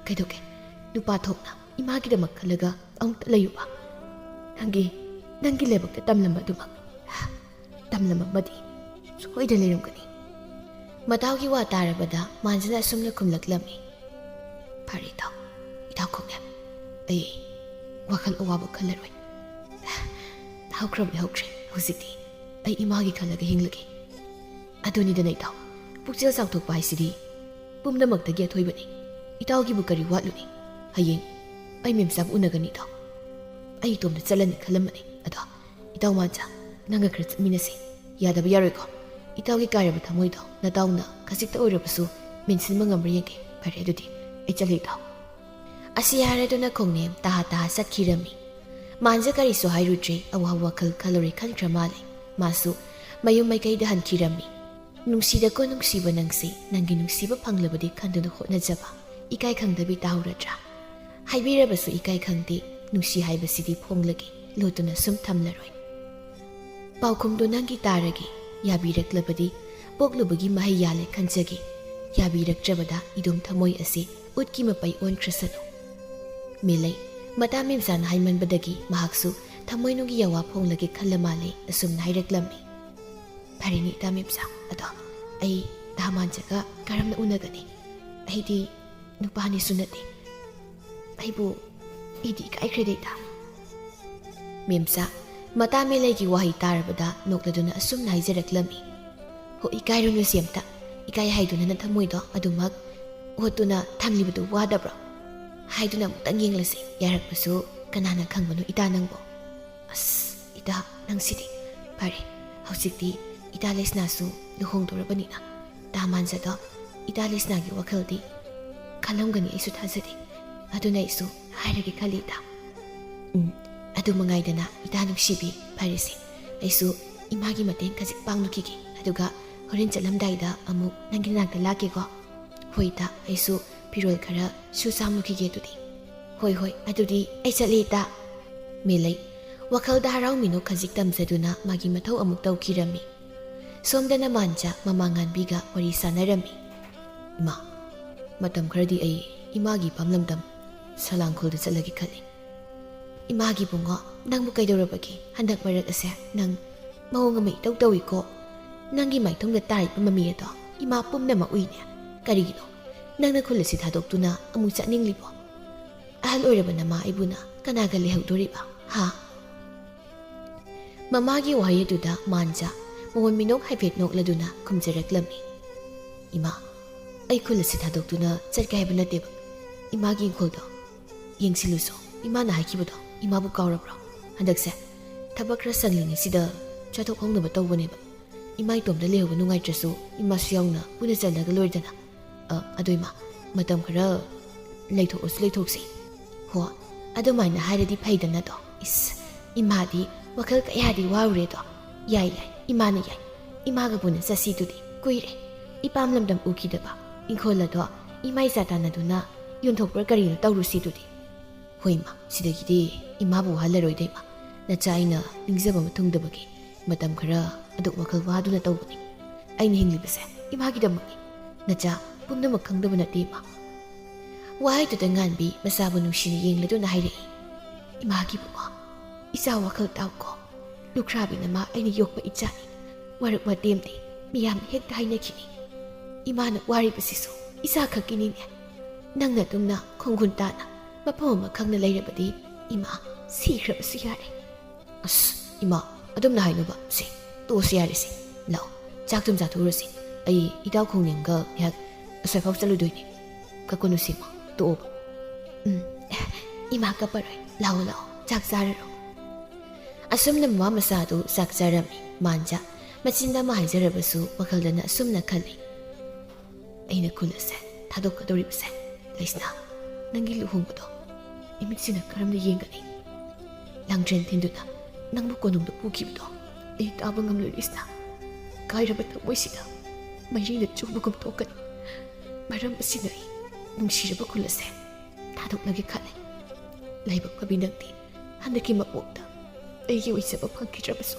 ꯀꯩꯗꯧꯒꯦ? ꯅꯨꯄꯥ ꯊꯣꯛꯅ ꯏꯃꯥꯒꯤꯗꯃꯛ ꯈꯜꯂꯒ ꯑꯃꯨꯛꯇ ꯂꯩꯌꯨꯕ꯫ ꯅꯪꯒꯤ, ꯅꯪꯒꯤ ꯂꯥꯏꯕꯛꯇ ꯇꯝꯂꯝꯕ ꯑꯗꯨꯃꯛ ꯇꯝꯂꯝꯕ ꯑꯃꯗꯤ ꯁꯣꯏꯗꯅ ꯂꯩꯔꯝꯒꯅꯤ꯫" ꯃꯇꯥꯎꯒꯤ ꯋꯥ ꯇꯥꯔꯕꯗ ꯃꯥꯟꯖꯅ ꯑꯁꯨꯝꯅ ꯈꯨꯝꯂꯛꯂꯝꯃꯤ, "ꯐꯔꯦ ꯏꯇꯥꯎ, ꯏꯇꯥꯎ ꯈꯣꯡꯉꯦꯝ, ꯑꯩ ꯋꯥꯈꯜ ꯑꯋꯥꯕ ꯈꯜꯂꯔꯣꯏ꯫ ꯍꯧꯈ꯭ꯔꯕꯗꯤ ꯍꯧꯈ꯭ꯔꯦ, ꯍꯧꯖꯤꯛꯇꯤ ꯑꯩ ꯏꯃꯥꯒꯤ ꯈꯜꯂꯒ ꯍꯤꯡꯂꯒꯦ꯫ ꯑꯗꯨꯅꯤꯗꯅ ꯏꯇꯥꯎ, ꯄꯨꯛꯆꯦꯜ ꯆꯥꯎꯊꯣꯛꯄ ꯍꯥꯏꯁꯤꯗꯤ ꯄꯨꯝꯅꯃꯛꯇꯒꯤ ꯑꯊꯣꯏꯕꯅꯤ꯫ ꯏꯇꯥꯎꯒꯤꯕꯨ ꯀꯔꯤ ꯋꯥꯠꯂꯨꯅꯤ? ꯍꯌꯦꯡ ꯑꯩ ꯃꯦꯝꯆꯥꯕꯨ ꯎꯅꯒꯅꯤ ꯏꯇꯥꯎ꯫ ꯑꯩ ꯏꯇꯣꯝꯇ ꯆꯠꯂꯅꯤ ꯈꯜꯂꯝꯕꯅꯤ꯫ ꯑꯗꯣ ꯏꯇꯥꯎ ꯃꯥꯟꯖ, ꯅꯪꯒ ꯈꯔ ꯆꯠꯃꯤꯟꯅꯁꯤ꯫ ꯌꯥꯗꯕ ꯌꯥꯔꯣꯏꯀꯣ? ꯏꯇꯥꯎꯒꯤ ꯀꯥꯏꯔꯕ ꯊꯃꯣꯏꯗꯣ ꯅꯇꯥꯎꯅ ꯈꯖꯤꯛꯇ ꯑꯣꯏꯔꯕꯁꯨ ꯃꯦꯟꯁꯤꯟꯕ ꯉꯝꯕ꯭ꯔꯥ ꯌꯦꯡꯒꯦ꯫ ꯐꯔꯦ ꯑꯗꯨꯗꯤ, ꯑꯩ ꯆꯠꯂꯦ ꯏꯇꯥꯎ꯫" ꯑꯁꯤ ꯍꯥꯏꯔꯗꯨꯅ ꯈꯣꯡꯅꯦꯝ ꯇꯍꯥ ꯇꯍꯥ ꯆꯠꯈꯤꯔꯝꯃꯤ꯫ ꯃꯥꯟꯖ ꯀꯔꯤꯁꯨ ꯍꯥꯏꯔꯨꯗ꯭ꯔꯦ, ꯑꯋꯥ ꯋꯥꯈꯜ ꯈꯜꯂꯨꯔꯦ ꯈꯟꯈ꯭ꯔ ꯃꯥꯜꯂꯦ꯫ ꯃꯥꯁꯨ ꯃꯌꯨꯝ ꯃꯥꯏꯀꯩꯗ ꯍꯟꯈꯤꯔꯝꯃꯤ꯫ "ꯅꯨꯡꯁꯤꯗꯀꯣ ꯅꯨꯡꯁꯤꯕ ꯅꯪꯁꯤ, ꯅꯪꯒꯤ ꯅꯨꯡꯁꯤꯕ ꯐꯪꯂꯕꯗꯤ ꯈꯟꯗꯨꯅ ꯍꯣꯠꯅꯖꯕ, ꯏꯀꯥꯏ ꯈꯪꯗꯕꯤ ꯇꯥꯍꯧꯔꯗ꯭ꯔꯥ? ꯍꯥꯏꯕꯤꯔꯕꯁꯨ ꯏꯀꯥꯏ ꯈꯪꯗꯦ, ꯅꯨꯡꯁꯤ ꯍꯥꯏꯕꯁꯤꯗꯤ ꯐꯣꯡꯂꯒꯦ, ꯂꯣꯠꯇꯨꯅ ꯁꯨꯝ ꯊꯝꯂꯔꯣꯏ꯫ ꯄꯥꯎꯈꯨꯝꯗꯣ ꯅꯪꯒꯤ ꯇꯥꯔꯒꯦ, ꯌꯥꯕꯤꯔꯛꯂꯕꯗꯤ ꯄꯣꯛꯂꯨꯕꯒꯤ ꯃꯍꯩ ꯌꯥꯜꯂꯦ ꯈꯟꯖꯒꯦ, ꯌꯥꯕꯤꯔꯛꯇ꯭ꯔꯕꯗ ꯏꯗꯣꯝ ꯊꯃꯣꯏ ꯑꯁꯤ ꯎꯠꯀꯤ ꯃꯄꯩ ꯑꯣꯟꯈ꯭ꯔꯁꯅꯨ꯫" ꯃꯦꯂꯩ, ꯃꯇꯥ ꯃꯦꯝꯆꯥꯅ ꯍꯥꯏꯃꯟꯕꯗꯒꯤ ꯃꯍꯥꯛꯁꯨ ꯊꯃꯣꯏꯅꯨꯡꯒꯤ ꯌꯥꯋꯥ ꯐꯣꯡꯂꯒꯦ ꯈꯜꯂ ꯃꯥꯜꯂꯦ, ꯑꯁꯨꯝꯅ ꯍꯥꯏꯔꯛꯂꯝꯃꯤ꯫ "ꯐꯔꯦꯅꯦ ꯏꯇꯥ ꯃꯦꯝꯆꯥ, ꯑꯗꯣ ꯑꯩ ꯇꯥ ꯃꯥꯟꯖꯒ ꯀꯔꯝꯅ ꯎꯅꯒꯅꯤ? ꯑꯩꯗꯤ ꯅꯨꯄꯥꯅꯤꯁꯨ ꯅꯠꯇꯦ꯫ ꯑꯩꯕꯨ, ꯑꯩꯗꯤ ꯏꯀꯥꯏꯈ꯭ꯔꯦꯗ ꯏꯇꯥ꯫" ꯃꯦꯝꯆꯥ, ꯃꯇꯥ ꯃꯦꯂꯩꯒꯤ ꯋꯥꯍꯩ ꯇꯥꯔꯕꯗ ꯅꯣꯛꯂꯗꯨꯅ ꯑꯁꯨꯝꯅ ꯍꯥꯏꯖꯔꯛꯂꯝꯃꯤ, "ꯍꯣ, ꯏꯀꯥꯏꯔꯨꯅꯨꯁꯦ ꯑꯝꯇ꯫ ꯏꯀꯥꯏ ꯍꯥꯏꯗꯨꯅ ꯅꯊꯃꯣꯏꯗꯣ ꯑꯗꯨꯃꯛ ꯑꯣꯠꯇꯨꯅ ꯊꯝꯂꯤꯕꯗꯨ ꯋꯥꯗꯕ꯭ꯔꯣ?" ꯍꯥꯏꯗꯨꯅ ꯑꯃꯨꯛꯇꯪ ꯌꯦꯡꯂꯁꯤ꯫ ꯌꯥꯔꯛꯄꯁꯨ ꯀꯅꯥꯅ ꯈꯪꯕꯅꯣ ꯏꯇꯥ ꯅꯪꯕꯣ? ꯑꯁ, ꯏꯇꯥ ꯅꯪꯁꯤꯗꯤ꯫ ꯐꯔꯦ, ꯍꯧꯖꯤꯛꯇꯤ ꯏꯇꯥ ꯂꯩꯁꯅꯥꯁꯨ ꯂꯨꯍꯣꯡꯗꯣꯔꯕꯅꯤꯅ ꯇꯥ ꯃꯥꯟꯖꯗꯣ ꯏꯇꯥ ꯂꯩꯁꯅꯥꯒꯤ ꯋꯥꯈꯜꯗꯤ ꯈꯜꯂꯝꯒꯅꯤ ꯑꯩꯁꯨ ꯊꯥꯖꯗꯦ꯫ ꯑꯗꯨꯅ ꯑꯩꯁꯨ ꯍꯥꯏꯔꯒꯦ ꯈꯜꯂꯤ ꯏꯇꯥ꯫ ꯎꯝ, ꯑꯗꯨ ꯃꯉꯥꯏꯗꯅ ꯏꯇꯥ ꯅꯨꯡꯁꯤꯕꯤ꯫ ꯐꯔꯦꯁꯦ, ꯑꯩꯁꯨ ꯏꯃꯥꯒꯤ ꯃꯇꯦꯡ ꯈꯖꯤꯛ ꯄꯥꯡꯂꯨꯈꯤꯒꯦ꯫ ꯑꯗꯨꯒ ꯍꯣꯔꯦꯟ ꯆꯠꯂꯝꯗꯥꯏꯗ ꯑꯃꯨꯛ ꯅꯪꯒꯤ ꯅꯥꯛꯇ ꯂꯥꯛꯀꯦꯀꯣ꯫ ꯍꯣꯏ ꯏꯇꯥ, ꯑꯩꯁꯨ ꯐꯤꯔꯣꯜ ꯈꯔ ꯁꯨ ꯆꯥꯝꯂꯨꯈꯤꯒꯦ ꯑꯗꯨꯗꯤ꯫ ꯍꯣꯏ, ꯍꯣꯏ, ꯑꯗꯨꯗꯤ ꯑꯩ ꯆꯠꯂꯤ ꯏꯇꯥ꯫ ꯃꯦꯂꯩ ꯋꯥꯈꯜꯗ ꯍꯔꯥꯎ ꯃꯤꯅꯣꯛ ꯈꯖꯤꯛ ꯇꯝꯖꯗꯨꯅ ꯃꯥꯒꯤ ꯃꯊꯧ ꯑꯃꯨꯛ ꯇꯧꯈꯤꯔꯝꯃꯤ꯫ ꯁꯣꯝꯗꯅ ꯃꯥꯟꯖ ꯃꯃꯥ ꯉꯥꯟꯕꯤꯒ ꯋꯥꯔꯤ ꯁꯥꯟꯅꯔꯝꯃꯤ꯫ "ꯏꯃꯥ, ꯃꯇꯝ ꯈꯔꯗꯤ ꯑꯩ ꯏꯃꯥꯒꯤ ꯏꯄꯥꯝ ꯂꯝꯗꯝ ꯁꯂꯥꯡꯈꯣꯜꯗ ꯆꯠꯂꯒꯦ ꯈꯜꯂꯤ꯫" "ꯏꯃꯥꯒꯤ ꯏꯕꯨꯡꯉꯣ, ꯅꯪꯕꯨ ꯀꯩꯗꯧꯔꯕꯒꯦ? ꯍꯟꯗꯛ ꯃꯔꯛ ꯑꯁꯦ ꯅꯪ ꯃꯑꯣꯡ ꯑꯃ ꯏꯇꯧ ꯇꯧꯏꯀꯣ꯫ ꯅꯪꯒꯤ ꯃꯥꯏꯊꯣꯡꯗ ꯇꯥꯔꯤꯕ ꯃꯃꯤ ꯑꯗꯣ ꯏꯃꯥ ꯄꯨꯝꯅꯃꯛ ꯎꯏꯅꯦ꯫ ꯀꯔꯤꯒꯤꯅꯣ ꯅꯪꯅ ꯈꯨꯜ ꯑꯁꯤ ꯊꯥꯗꯣꯛꯇꯨꯅ ꯑꯃꯨꯛ ꯆꯠꯅꯤꯡꯂꯤꯕꯣ? ꯑꯍꯜ ꯑꯣꯏꯔꯕ ꯅꯃꯥ ꯑꯩꯕꯨꯅ ꯀꯅꯥꯒ ꯂꯩꯍꯧꯗꯣꯔꯤꯕ, ꯍꯥ?" ꯃꯃꯥꯒꯤ ꯋꯥꯍꯩ ꯑꯗꯨꯗ ꯃꯥꯟꯖ ꯃꯉꯣꯟ ꯃꯤꯅꯣꯛ ꯍꯥꯏꯐꯦꯠ ꯅꯣꯛꯂꯗꯨꯅ ꯈꯨꯝꯖꯔꯛꯂꯝꯃꯤ, "ꯏꯃꯥ, ꯑꯩ ꯈꯨꯜ ꯑꯁꯤ ꯊꯥꯗꯣꯛꯇꯨꯅ ꯆꯠꯀꯦ ꯍꯥꯏꯕ ꯅꯠꯇꯦꯕ꯫ ꯏꯃꯥꯒꯤ ꯏꯪꯈꯣꯜꯗꯣ ꯌꯦꯡꯁꯤꯜꯂꯨꯁꯣ꯫ ꯏꯃꯥꯅ ꯍꯥꯏꯈꯤꯕꯗꯣ ꯏꯃꯥꯕꯨ ꯀꯥꯎꯔꯕ꯭ꯔꯣ? ꯍꯟꯗꯛꯁꯦ ꯊꯕꯛ ꯈꯔ ꯁꯪꯂꯤꯉꯩꯁꯤꯗ ꯆꯠꯊꯣꯛꯍꯧꯅꯕ ꯇꯧꯕꯅꯦꯕ꯫ ꯏꯃꯥ ꯏꯇꯣꯝꯇ ꯂꯩꯍꯧꯕ ꯅꯨꯡꯉꯥꯏꯇ꯭ꯔꯁꯨ ꯏꯃꯥꯁꯨ ꯌꯥꯎꯅ ꯄꯨꯟꯅ ꯆꯠꯂꯒ ꯂꯣꯏꯔꯦꯗꯅ꯫ ꯑ, ꯑꯗꯣ ꯏꯃꯥ, ꯃꯇꯝ ꯈꯔ ꯂꯩꯊꯣꯛꯑꯁꯨ ꯂꯩꯊꯣꯛꯁꯤ꯫" "ꯍꯣ, ꯑꯗꯨꯃꯥꯏꯅ ꯍꯥꯏꯔꯗꯤ ꯐꯩꯗꯅꯗꯣ꯫ ꯏꯁ, ꯏꯃꯥꯗꯤ ꯋꯥꯈꯜ ꯀꯌꯥꯗꯤ ꯋꯥꯔꯨꯔꯦꯗꯣ꯫ ꯌꯥꯏ, ꯌꯥꯏ, ꯏꯃꯥꯅ ꯌꯥꯏ꯫ ꯏꯃꯥꯒ ꯄꯨꯟꯅ ꯆꯠꯁꯤꯗꯨꯗꯤ꯫ ꯀꯨꯏꯔꯦ ꯏꯄꯥꯝ ꯂꯝꯗꯝ ꯎꯈꯤꯗꯕ꯫ ꯏꯪꯈꯣꯜ ꯑꯗꯣ ꯏꯃꯥ ꯏꯆꯥ ꯇꯥꯟꯅꯗꯨꯅ ꯌꯣꯟꯊꯣꯛꯄ꯭ꯔꯥ ꯀꯔꯤꯅꯣ ꯇꯧꯔꯨꯁꯤꯗꯨꯗꯤ꯫" "ꯍꯣꯏ ꯏꯃꯥ, ꯁꯤꯗꯒꯤꯗꯤ ꯏꯃꯥꯕꯨ ꯋꯥꯍꯜꯂꯔꯣꯏꯗ ꯏꯃꯥ꯫ ꯅꯆꯥ ꯑꯩꯅ ꯅꯤꯡꯖꯕ ꯑꯃ ꯊꯨꯡꯗꯕꯒꯤ ꯃꯇꯝ ꯈꯔ ꯑꯗꯨꯛ ꯋꯥꯈꯜ ꯋꯥꯗꯨꯅ ꯇꯧꯕꯅꯤ꯫ ꯑꯩꯅ ꯍꯤꯡꯂꯤꯕꯁꯦ ꯏꯃꯥꯒꯤꯗꯃꯛꯅꯤ꯫ ꯅꯆꯥ ꯄꯨꯝꯅꯃꯛ ꯈꯪꯗꯕ ꯅꯠꯇꯦ ꯏꯃꯥ꯫" ꯋꯥꯍꯩꯗꯨꯗ ꯉꯥꯟꯕꯤ ꯃꯆꯥꯕꯨ ꯅꯨꯡꯁꯤꯅ ꯌꯦꯡꯂꯗꯨꯅ ꯍꯥꯏꯔꯛꯏ, "ꯏꯃꯥꯒꯤ ꯏꯕꯨꯡꯉꯣ, ꯏꯆꯥ ꯋꯥꯈꯜ ꯇꯥꯎꯀꯣ꯫ ꯂꯨꯈ꯭ꯔꯥꯕꯤ ꯅꯃꯥ ꯑꯩꯅ ꯌꯣꯛꯄ ꯏꯆꯥꯅꯤ꯫ ꯋꯥꯔꯛ ꯋꯥꯇꯦꯝꯗꯤ ꯃꯤꯌꯥꯝꯅ ꯍꯦꯛꯇ ꯍꯥꯏꯅꯈꯤꯅꯤ꯫ ꯏꯃꯥꯅ ꯋꯥꯔꯤꯕꯁꯤꯁꯨ ꯏꯆꯥ ꯈꯛꯀꯤꯅꯤꯅꯦ꯫ ꯅꯪꯅ ꯑꯗꯨꯝꯅ ꯈꯣꯡꯒꯨꯟ ꯇꯥꯅ ꯃꯐꯝ ꯑꯃ ꯈꯪꯅ ꯂꯩꯔꯕꯗꯤ ꯏꯃꯥ ꯁꯤꯈ꯭ꯔꯕꯁꯨ ꯌꯥꯔꯦ꯫" "ꯑꯁ, "ꯏꯃꯥ, ꯑꯗꯨꯝꯅ ꯍꯥꯏꯅꯨꯕ꯫ ꯁꯦ, ꯇꯣꯛꯑꯁꯤ ꯌꯥꯔꯦꯁꯦ꯫ ꯂꯥꯛꯑꯣ, ꯆꯥꯛ ꯊꯨꯝ ꯆꯥꯊꯣꯛꯎꯔꯁꯤ꯫ ꯑꯩ ꯏꯇꯥꯎ ꯈꯣꯡꯅꯦꯝꯒ ꯉꯥꯏꯍꯥꯛ ꯑꯁ꯭ꯋꯥꯏꯐꯥꯎ ꯆꯠꯂꯨꯗꯣꯏꯅꯦ꯫ ꯀꯛꯀꯅꯨꯁꯦ ꯏꯃꯥ, ꯇꯣꯛꯑꯣꯕ꯫ ꯎꯝ, ꯏꯃꯥ ꯀꯞꯄꯔꯣꯏ꯫ ꯂꯥꯛꯑꯣ, ꯂꯥꯛꯑꯣ, ꯆꯥꯛ ꯆꯥꯔꯔꯣ꯫" ꯑꯁꯨꯝꯅ ꯃꯃꯥ ꯃꯆꯥꯗꯨ ꯆꯥꯛ ꯆꯥꯔꯝꯃꯤ꯫ ꯃꯥꯟꯖꯥ ꯃꯆꯤꯟꯗ ꯑꯃ ꯍꯥꯏꯖꯔꯕꯁꯨ ꯋꯥꯈꯜꯗꯅ ꯑꯁꯨꯝꯅ ꯈꯜꯂꯤ꯫ "ꯑꯩꯅ ꯈꯨꯜ ꯑꯁꯦ ꯊꯥꯗꯣꯛꯀꯗꯧꯔꯤꯕꯁꯦ, ꯂꯩꯁꯅꯥ, ꯅꯪꯒꯤ ꯂꯨꯍꯣꯡꯕꯗꯣ ꯏꯃꯤꯠꯁꯤꯅ ꯀꯔꯝꯅ ꯌꯦꯡꯒꯅꯤ? ꯂꯥꯡꯗ꯭ꯔꯦꯟ ꯊꯤꯟꯗꯨꯅ ꯅꯪꯕꯨ ꯀꯣꯅꯨꯡꯗ ꯄꯨꯈꯤꯕꯗꯣ ꯑꯩ ꯇꯥꯕ ꯉꯝꯂꯣꯏ, ꯂꯩꯁꯅꯥ꯫ ꯀꯥꯏꯔꯕ ꯊꯃꯣꯏꯁꯤꯗ ꯃꯩꯔꯤꯅ ꯆꯨꯕꯒꯨꯝ ꯊꯣꯛꯀꯅꯤ꯫ ꯃꯔꯝ ꯑꯁꯤꯅ ꯑꯩ ꯅꯨꯡꯁꯤꯔꯕ ꯈꯨꯜ ꯑꯁꯦ ꯊꯥꯗꯣꯛꯂꯒꯦ ꯈꯜꯂꯦ꯫ ꯂꯥꯏꯕꯛ ꯐꯕꯤ ꯅꯪꯗꯤ ꯍꯟꯗꯛꯀꯤ ꯃꯄꯣꯛꯇ ꯑꯩꯒꯤ ꯑꯣꯏꯖꯕ ꯐꯪꯈꯤꯗ꯭ꯔꯕꯁꯨ,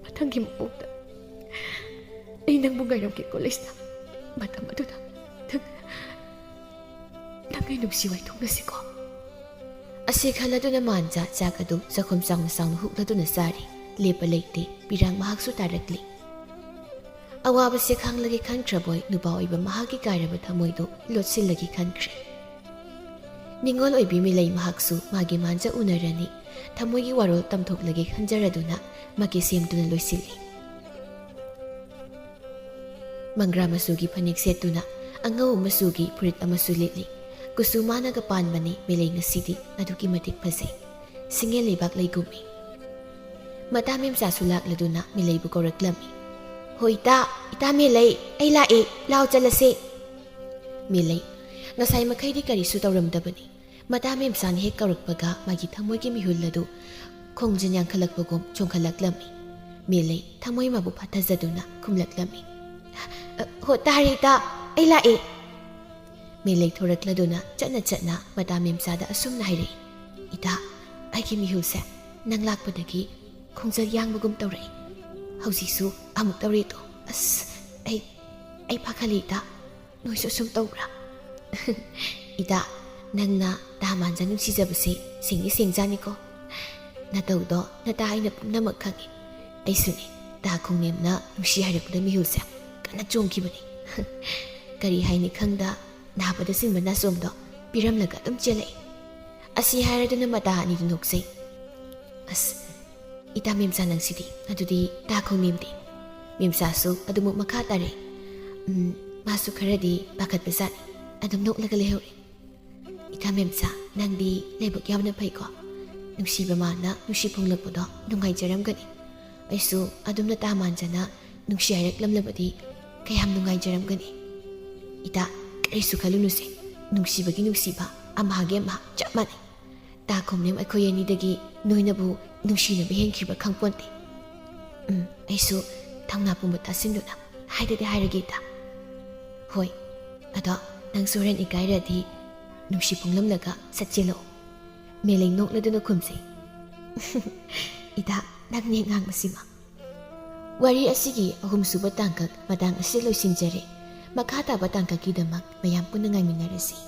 ꯃꯊꯪꯒꯤ ꯃꯄꯣꯛꯇ ꯑꯩ ꯅꯪꯕꯨ ꯉꯥꯏꯔꯝꯒꯦꯀꯣ, ꯂꯩꯁꯅꯥ꯫ ꯃꯇꯝ ꯑꯗꯨꯗ ꯅꯪ, ꯅꯪ ꯑꯩ ꯅꯨꯡꯁꯤ ꯋꯥꯏꯊꯣꯛꯅꯁꯤꯀꯣ꯫" ꯑꯁꯤ ꯈꯜꯂꯗꯨꯅ ꯃꯥꯟꯖꯥ ꯆꯥꯛ ꯑꯗꯨ ꯆꯥꯛꯈꯨꯝ ꯆꯥꯎꯅ ꯆꯥꯎꯅ ꯍꯨꯛꯂꯗꯨꯅ ꯆꯥꯔꯤ꯫ ꯂꯦꯞꯄ ꯂꯩꯇꯦ, ꯄꯤꯔꯥꯡ ꯃꯍꯥꯛꯁꯨ ꯇꯥꯔꯛꯂꯤ꯫ ꯑꯋꯥꯕꯁꯦ ꯈꯥꯡꯂꯒꯦ ꯈꯟꯈ꯭ꯔꯕꯣꯏ ꯅꯨꯄꯥ ꯑꯣꯏꯕ ꯃꯍꯥꯛꯀꯤ ꯀꯥꯏꯔꯕ ꯊꯃꯣꯏꯗꯨ ꯂꯣꯠꯁꯤꯜꯂꯒꯦ ꯈꯟꯈ꯭ꯔꯦ꯫ ꯅꯤꯡꯉꯣꯜ ꯑꯣꯏꯕꯤ ꯃꯤꯂꯩ ꯃꯍꯥꯛꯁꯨ ꯃꯥꯒꯤ ꯃꯥꯟꯖ ꯎꯅꯔꯅꯤ, ꯊꯃꯣꯏꯒꯤ ꯋꯥꯔꯣꯜ ꯇꯝꯊꯣꯛꯂꯒꯦ ꯈꯟꯖꯔꯗꯨꯅ ꯃꯀꯦ ꯁꯦꯝꯗꯨꯅ ꯂꯣꯏꯁꯤꯜꯂꯤ꯫ ꯃꯪꯒ꯭ꯔꯥ ꯃꯆꯨꯒꯤ ꯐꯅꯦꯛ ꯁꯦꯠꯇꯨꯅ ꯑꯉꯧꯕ ꯃꯆꯨꯒꯤ ꯐꯨꯔꯤꯠ ꯑꯃꯁꯨ ꯂꯤꯠꯂꯤ꯫ ꯀꯨꯆꯨ ꯃꯥꯅꯒ ꯄꯥꯟꯕꯅꯤ ꯃꯤꯂꯩ ꯉꯁꯤꯗꯤ, ꯑꯗꯨꯛꯀꯤ ꯃꯇꯤꯛ ꯐꯖꯩ꯫ ꯁꯤꯡꯉꯦꯜ ꯂꯩꯕꯥꯛ ꯂꯩꯒꯨꯝꯃꯤ꯫ ꯃꯇꯥ ꯃꯦꯝꯆꯥꯁꯨ ꯂꯥꯛꯂꯗꯨꯅ ꯃꯤꯂꯩꯕꯨ ꯀꯧꯔꯛꯂꯝꯃꯤ꯫ "ꯍꯣ ꯏꯇꯥ, ꯏꯇꯥ ꯃꯤꯂꯩ, ꯑꯩ ꯂꯥꯛꯑꯦ, ꯂꯥꯎ ꯆꯠꯂꯁꯦ꯫" ꯃꯤꯂꯩ ꯉꯁꯥꯏ ꯃꯈꯩꯗꯤ ꯀꯔꯤꯁꯨ ꯇꯧꯔꯝꯗꯕꯅꯤ꯫ ꯃꯇꯥ ꯃꯦꯝꯆꯥꯅ ꯍꯦꯛ ꯀꯧꯔꯛꯄꯒ ꯃꯥꯒꯤ ꯊꯃꯣꯏꯒꯤ ꯃꯤꯍꯨꯜ ꯑꯗꯨ ꯈꯣꯡꯖꯤꯟ ꯌꯥꯡꯈꯠꯂꯛꯄꯒꯨꯝ ꯆꯣꯡꯈꯠꯂꯛꯂꯝꯃꯤ꯫ ꯃꯤꯂꯩ ꯊꯃꯣꯏ ꯃꯥꯕꯨ ꯐꯥꯊꯖꯗꯨꯅ ꯈꯨꯝꯂꯛꯂꯝꯃꯤ꯫ "ꯑ, ꯍꯣ ꯇꯥꯔꯦ ꯏꯇꯥ, ꯑꯩ ꯂꯥꯛꯑꯦ꯫" ꯃꯤꯂꯩ ꯊꯣꯔꯛꯂꯗꯨꯅ ꯆꯠꯅ ꯆꯠꯅ ꯃꯇꯥ ꯃꯦꯝꯆꯥꯗ ꯑꯁꯨꯝꯅ ꯍꯥꯏꯔꯛꯏ, "ꯏꯇꯥ, ꯑꯩꯒꯤ ꯃꯤꯍꯨꯜꯁꯦ ꯅꯪ ꯂꯥꯛꯄꯗꯒꯤ ꯈꯣꯡꯖꯦꯜ ꯌꯥꯡꯕꯒꯨꯝ ꯇꯧꯔꯛꯏ꯫ ꯍꯧꯖꯤꯛꯁꯨ ꯑꯃꯨꯛ ꯇꯧꯔꯦꯗꯣ꯫ ꯑꯁ, ꯑꯩ, ꯑꯩ ꯄꯥꯈꯠꯂꯤ ꯏꯇꯥ꯫ ꯅꯣꯏꯁꯨ ꯑꯁꯨꯝ ꯇꯧꯕ꯭ꯔꯥ?" "ꯏꯇꯥ, ꯅꯪꯅ ꯇꯥ ꯃꯥꯟꯖ ꯅꯨꯡꯁꯤꯖꯕꯁꯦ ꯁꯦꯡꯗꯤ ꯁꯦꯡꯖꯥꯅꯤꯀꯣ꯫ ꯅꯇꯧꯗꯣ ꯅꯇꯥ ꯑꯩꯅ ꯄꯨꯝꯅꯃꯛ ꯈꯪꯉꯤ꯫ ꯑꯩꯁꯨꯅꯦ, ꯇꯥ ꯈꯣꯡꯅꯦꯝꯅ ꯅꯨꯡꯁꯤ ꯍꯥꯏꯔꯛꯄꯗ ꯃꯤꯍꯨꯜꯁꯦ ꯀꯟꯅ ꯆꯣꯡꯈꯤꯕꯅꯤ꯫ ꯀꯔꯤ ꯍꯥꯏꯅꯤ ꯈꯪꯗ ꯅꯥꯕꯗ ꯁꯤꯟꯕ ꯅꯥꯆꯣꯝꯗꯣ ꯄꯤꯔꯝꯂꯒ ꯑꯗꯨꯝ ꯆꯦꯜꯂꯛꯏ꯫" ꯑꯁꯤ ꯍꯥꯏꯔꯗꯨꯅ ꯃꯇꯥ ꯑꯅꯤꯗꯨ ꯅꯣꯛꯆꯩ꯫ "ꯑꯁ, ꯏꯇꯥ ꯃꯦꯝꯆꯥ, ꯅꯪꯁꯤꯗꯤ꯫ ꯑꯗꯨꯗꯤ ꯇꯥꯈꯣ ꯃꯦꯝꯗꯤ꯫ ꯃꯦꯝꯆꯥꯁꯨ ꯑꯗꯨꯃꯛ ꯃꯈꯥ ꯇꯥꯔꯦ꯫ ꯎꯝ, ꯃꯥꯁꯨ ꯈꯔꯗꯤ ꯄꯥꯈꯠꯄꯖꯥꯠꯅꯤ꯫ ꯑꯗꯨꯝ ꯅꯣꯛꯂꯒ ꯂꯩꯍꯧꯔꯦ꯫ ꯏꯇꯥ ꯃꯦꯝꯆꯥ, ꯅꯪꯗꯤ ꯂꯥꯏꯕꯛ ꯌꯥꯝꯅ ꯐꯩꯀꯣ꯫ ꯅꯨꯡꯁꯤꯕ ꯃꯥꯅ ꯅꯨꯡꯁꯤ ꯐꯣꯡꯂꯛꯄꯗꯣ ꯅꯨꯡꯉꯥꯏꯖꯔꯝꯒꯅꯤ꯫ ꯑꯩꯁꯨ ꯑꯗꯨꯝꯅ ꯇꯥ ꯃꯥꯟꯖꯅ ꯅꯨꯡꯁꯤ ꯍꯥꯏꯔꯛꯂꯝꯂꯕꯗꯤ ꯀꯌꯥꯝ ꯅꯨꯡꯉꯥꯏꯖꯔꯝꯒꯅꯤ꯫ ꯏꯇꯥ, ꯀꯔꯤꯁꯨ ꯈꯜꯂꯨꯅꯨꯁꯦ꯫ ꯅꯨꯡꯁꯤꯕꯒꯤ ꯅꯨꯡꯁꯤꯕ, ꯑꯃꯍꯥꯒꯤ ꯑꯃꯍꯥ ꯆꯞ ꯃꯥꯟꯅꯩ꯫ ꯇꯥꯈꯣ ꯃꯦꯝ, ꯑꯩꯈꯣꯏ ꯑꯅꯤꯗꯒꯤ ꯅꯣꯏꯅꯕꯨ ꯅꯨꯡꯁꯤꯅꯕ ꯍꯦꯟꯈꯤꯕ ꯈꯪꯄꯣꯟꯇꯦ꯫ ꯎꯝ, ꯑꯩꯁꯨ ꯊꯧꯅꯥ ꯄꯨꯝꯕ ꯇꯥꯁꯤꯟꯗꯨꯅ ꯍꯥꯏꯗꯗꯤ ꯍꯥꯏꯔꯒꯦ ꯏꯇꯥ꯫ ꯍꯣꯏ, ꯑꯗꯣ ꯅꯪꯁꯨ ꯍꯣꯔꯦꯟ ꯏꯀꯥꯏꯔꯗꯤ ꯅꯨꯡꯁꯤ ꯐꯣꯡꯂꯝꯂꯒ ꯁꯠ ꯆꯦꯜꯂꯛꯑꯣ꯫ ꯃꯦꯂꯩ ꯅꯣꯛꯂꯗꯨꯅ ꯈꯨꯝꯖꯩ꯫ ꯏꯇꯥ, ꯅꯪꯅꯦ ꯉꯥꯡꯕꯁꯤꯃ꯫ ꯋꯥꯔꯤ ꯑꯁꯤꯒꯤ ꯑꯍꯨꯝꯁꯨꯕ ꯇꯥꯡꯀꯛ ꯃꯇꯥꯡ ꯑꯁꯤꯗ ꯂꯣꯏꯁꯤꯟꯖꯔꯦ꯫ ꯃꯈꯥ ꯇꯥꯕ ꯇꯥꯡꯀꯛꯀꯤꯗꯃꯛ ꯃꯌꯥꯝ ꯄꯨꯟꯅ ꯉꯥꯏꯃꯤꯟꯅꯔꯁꯤ꯫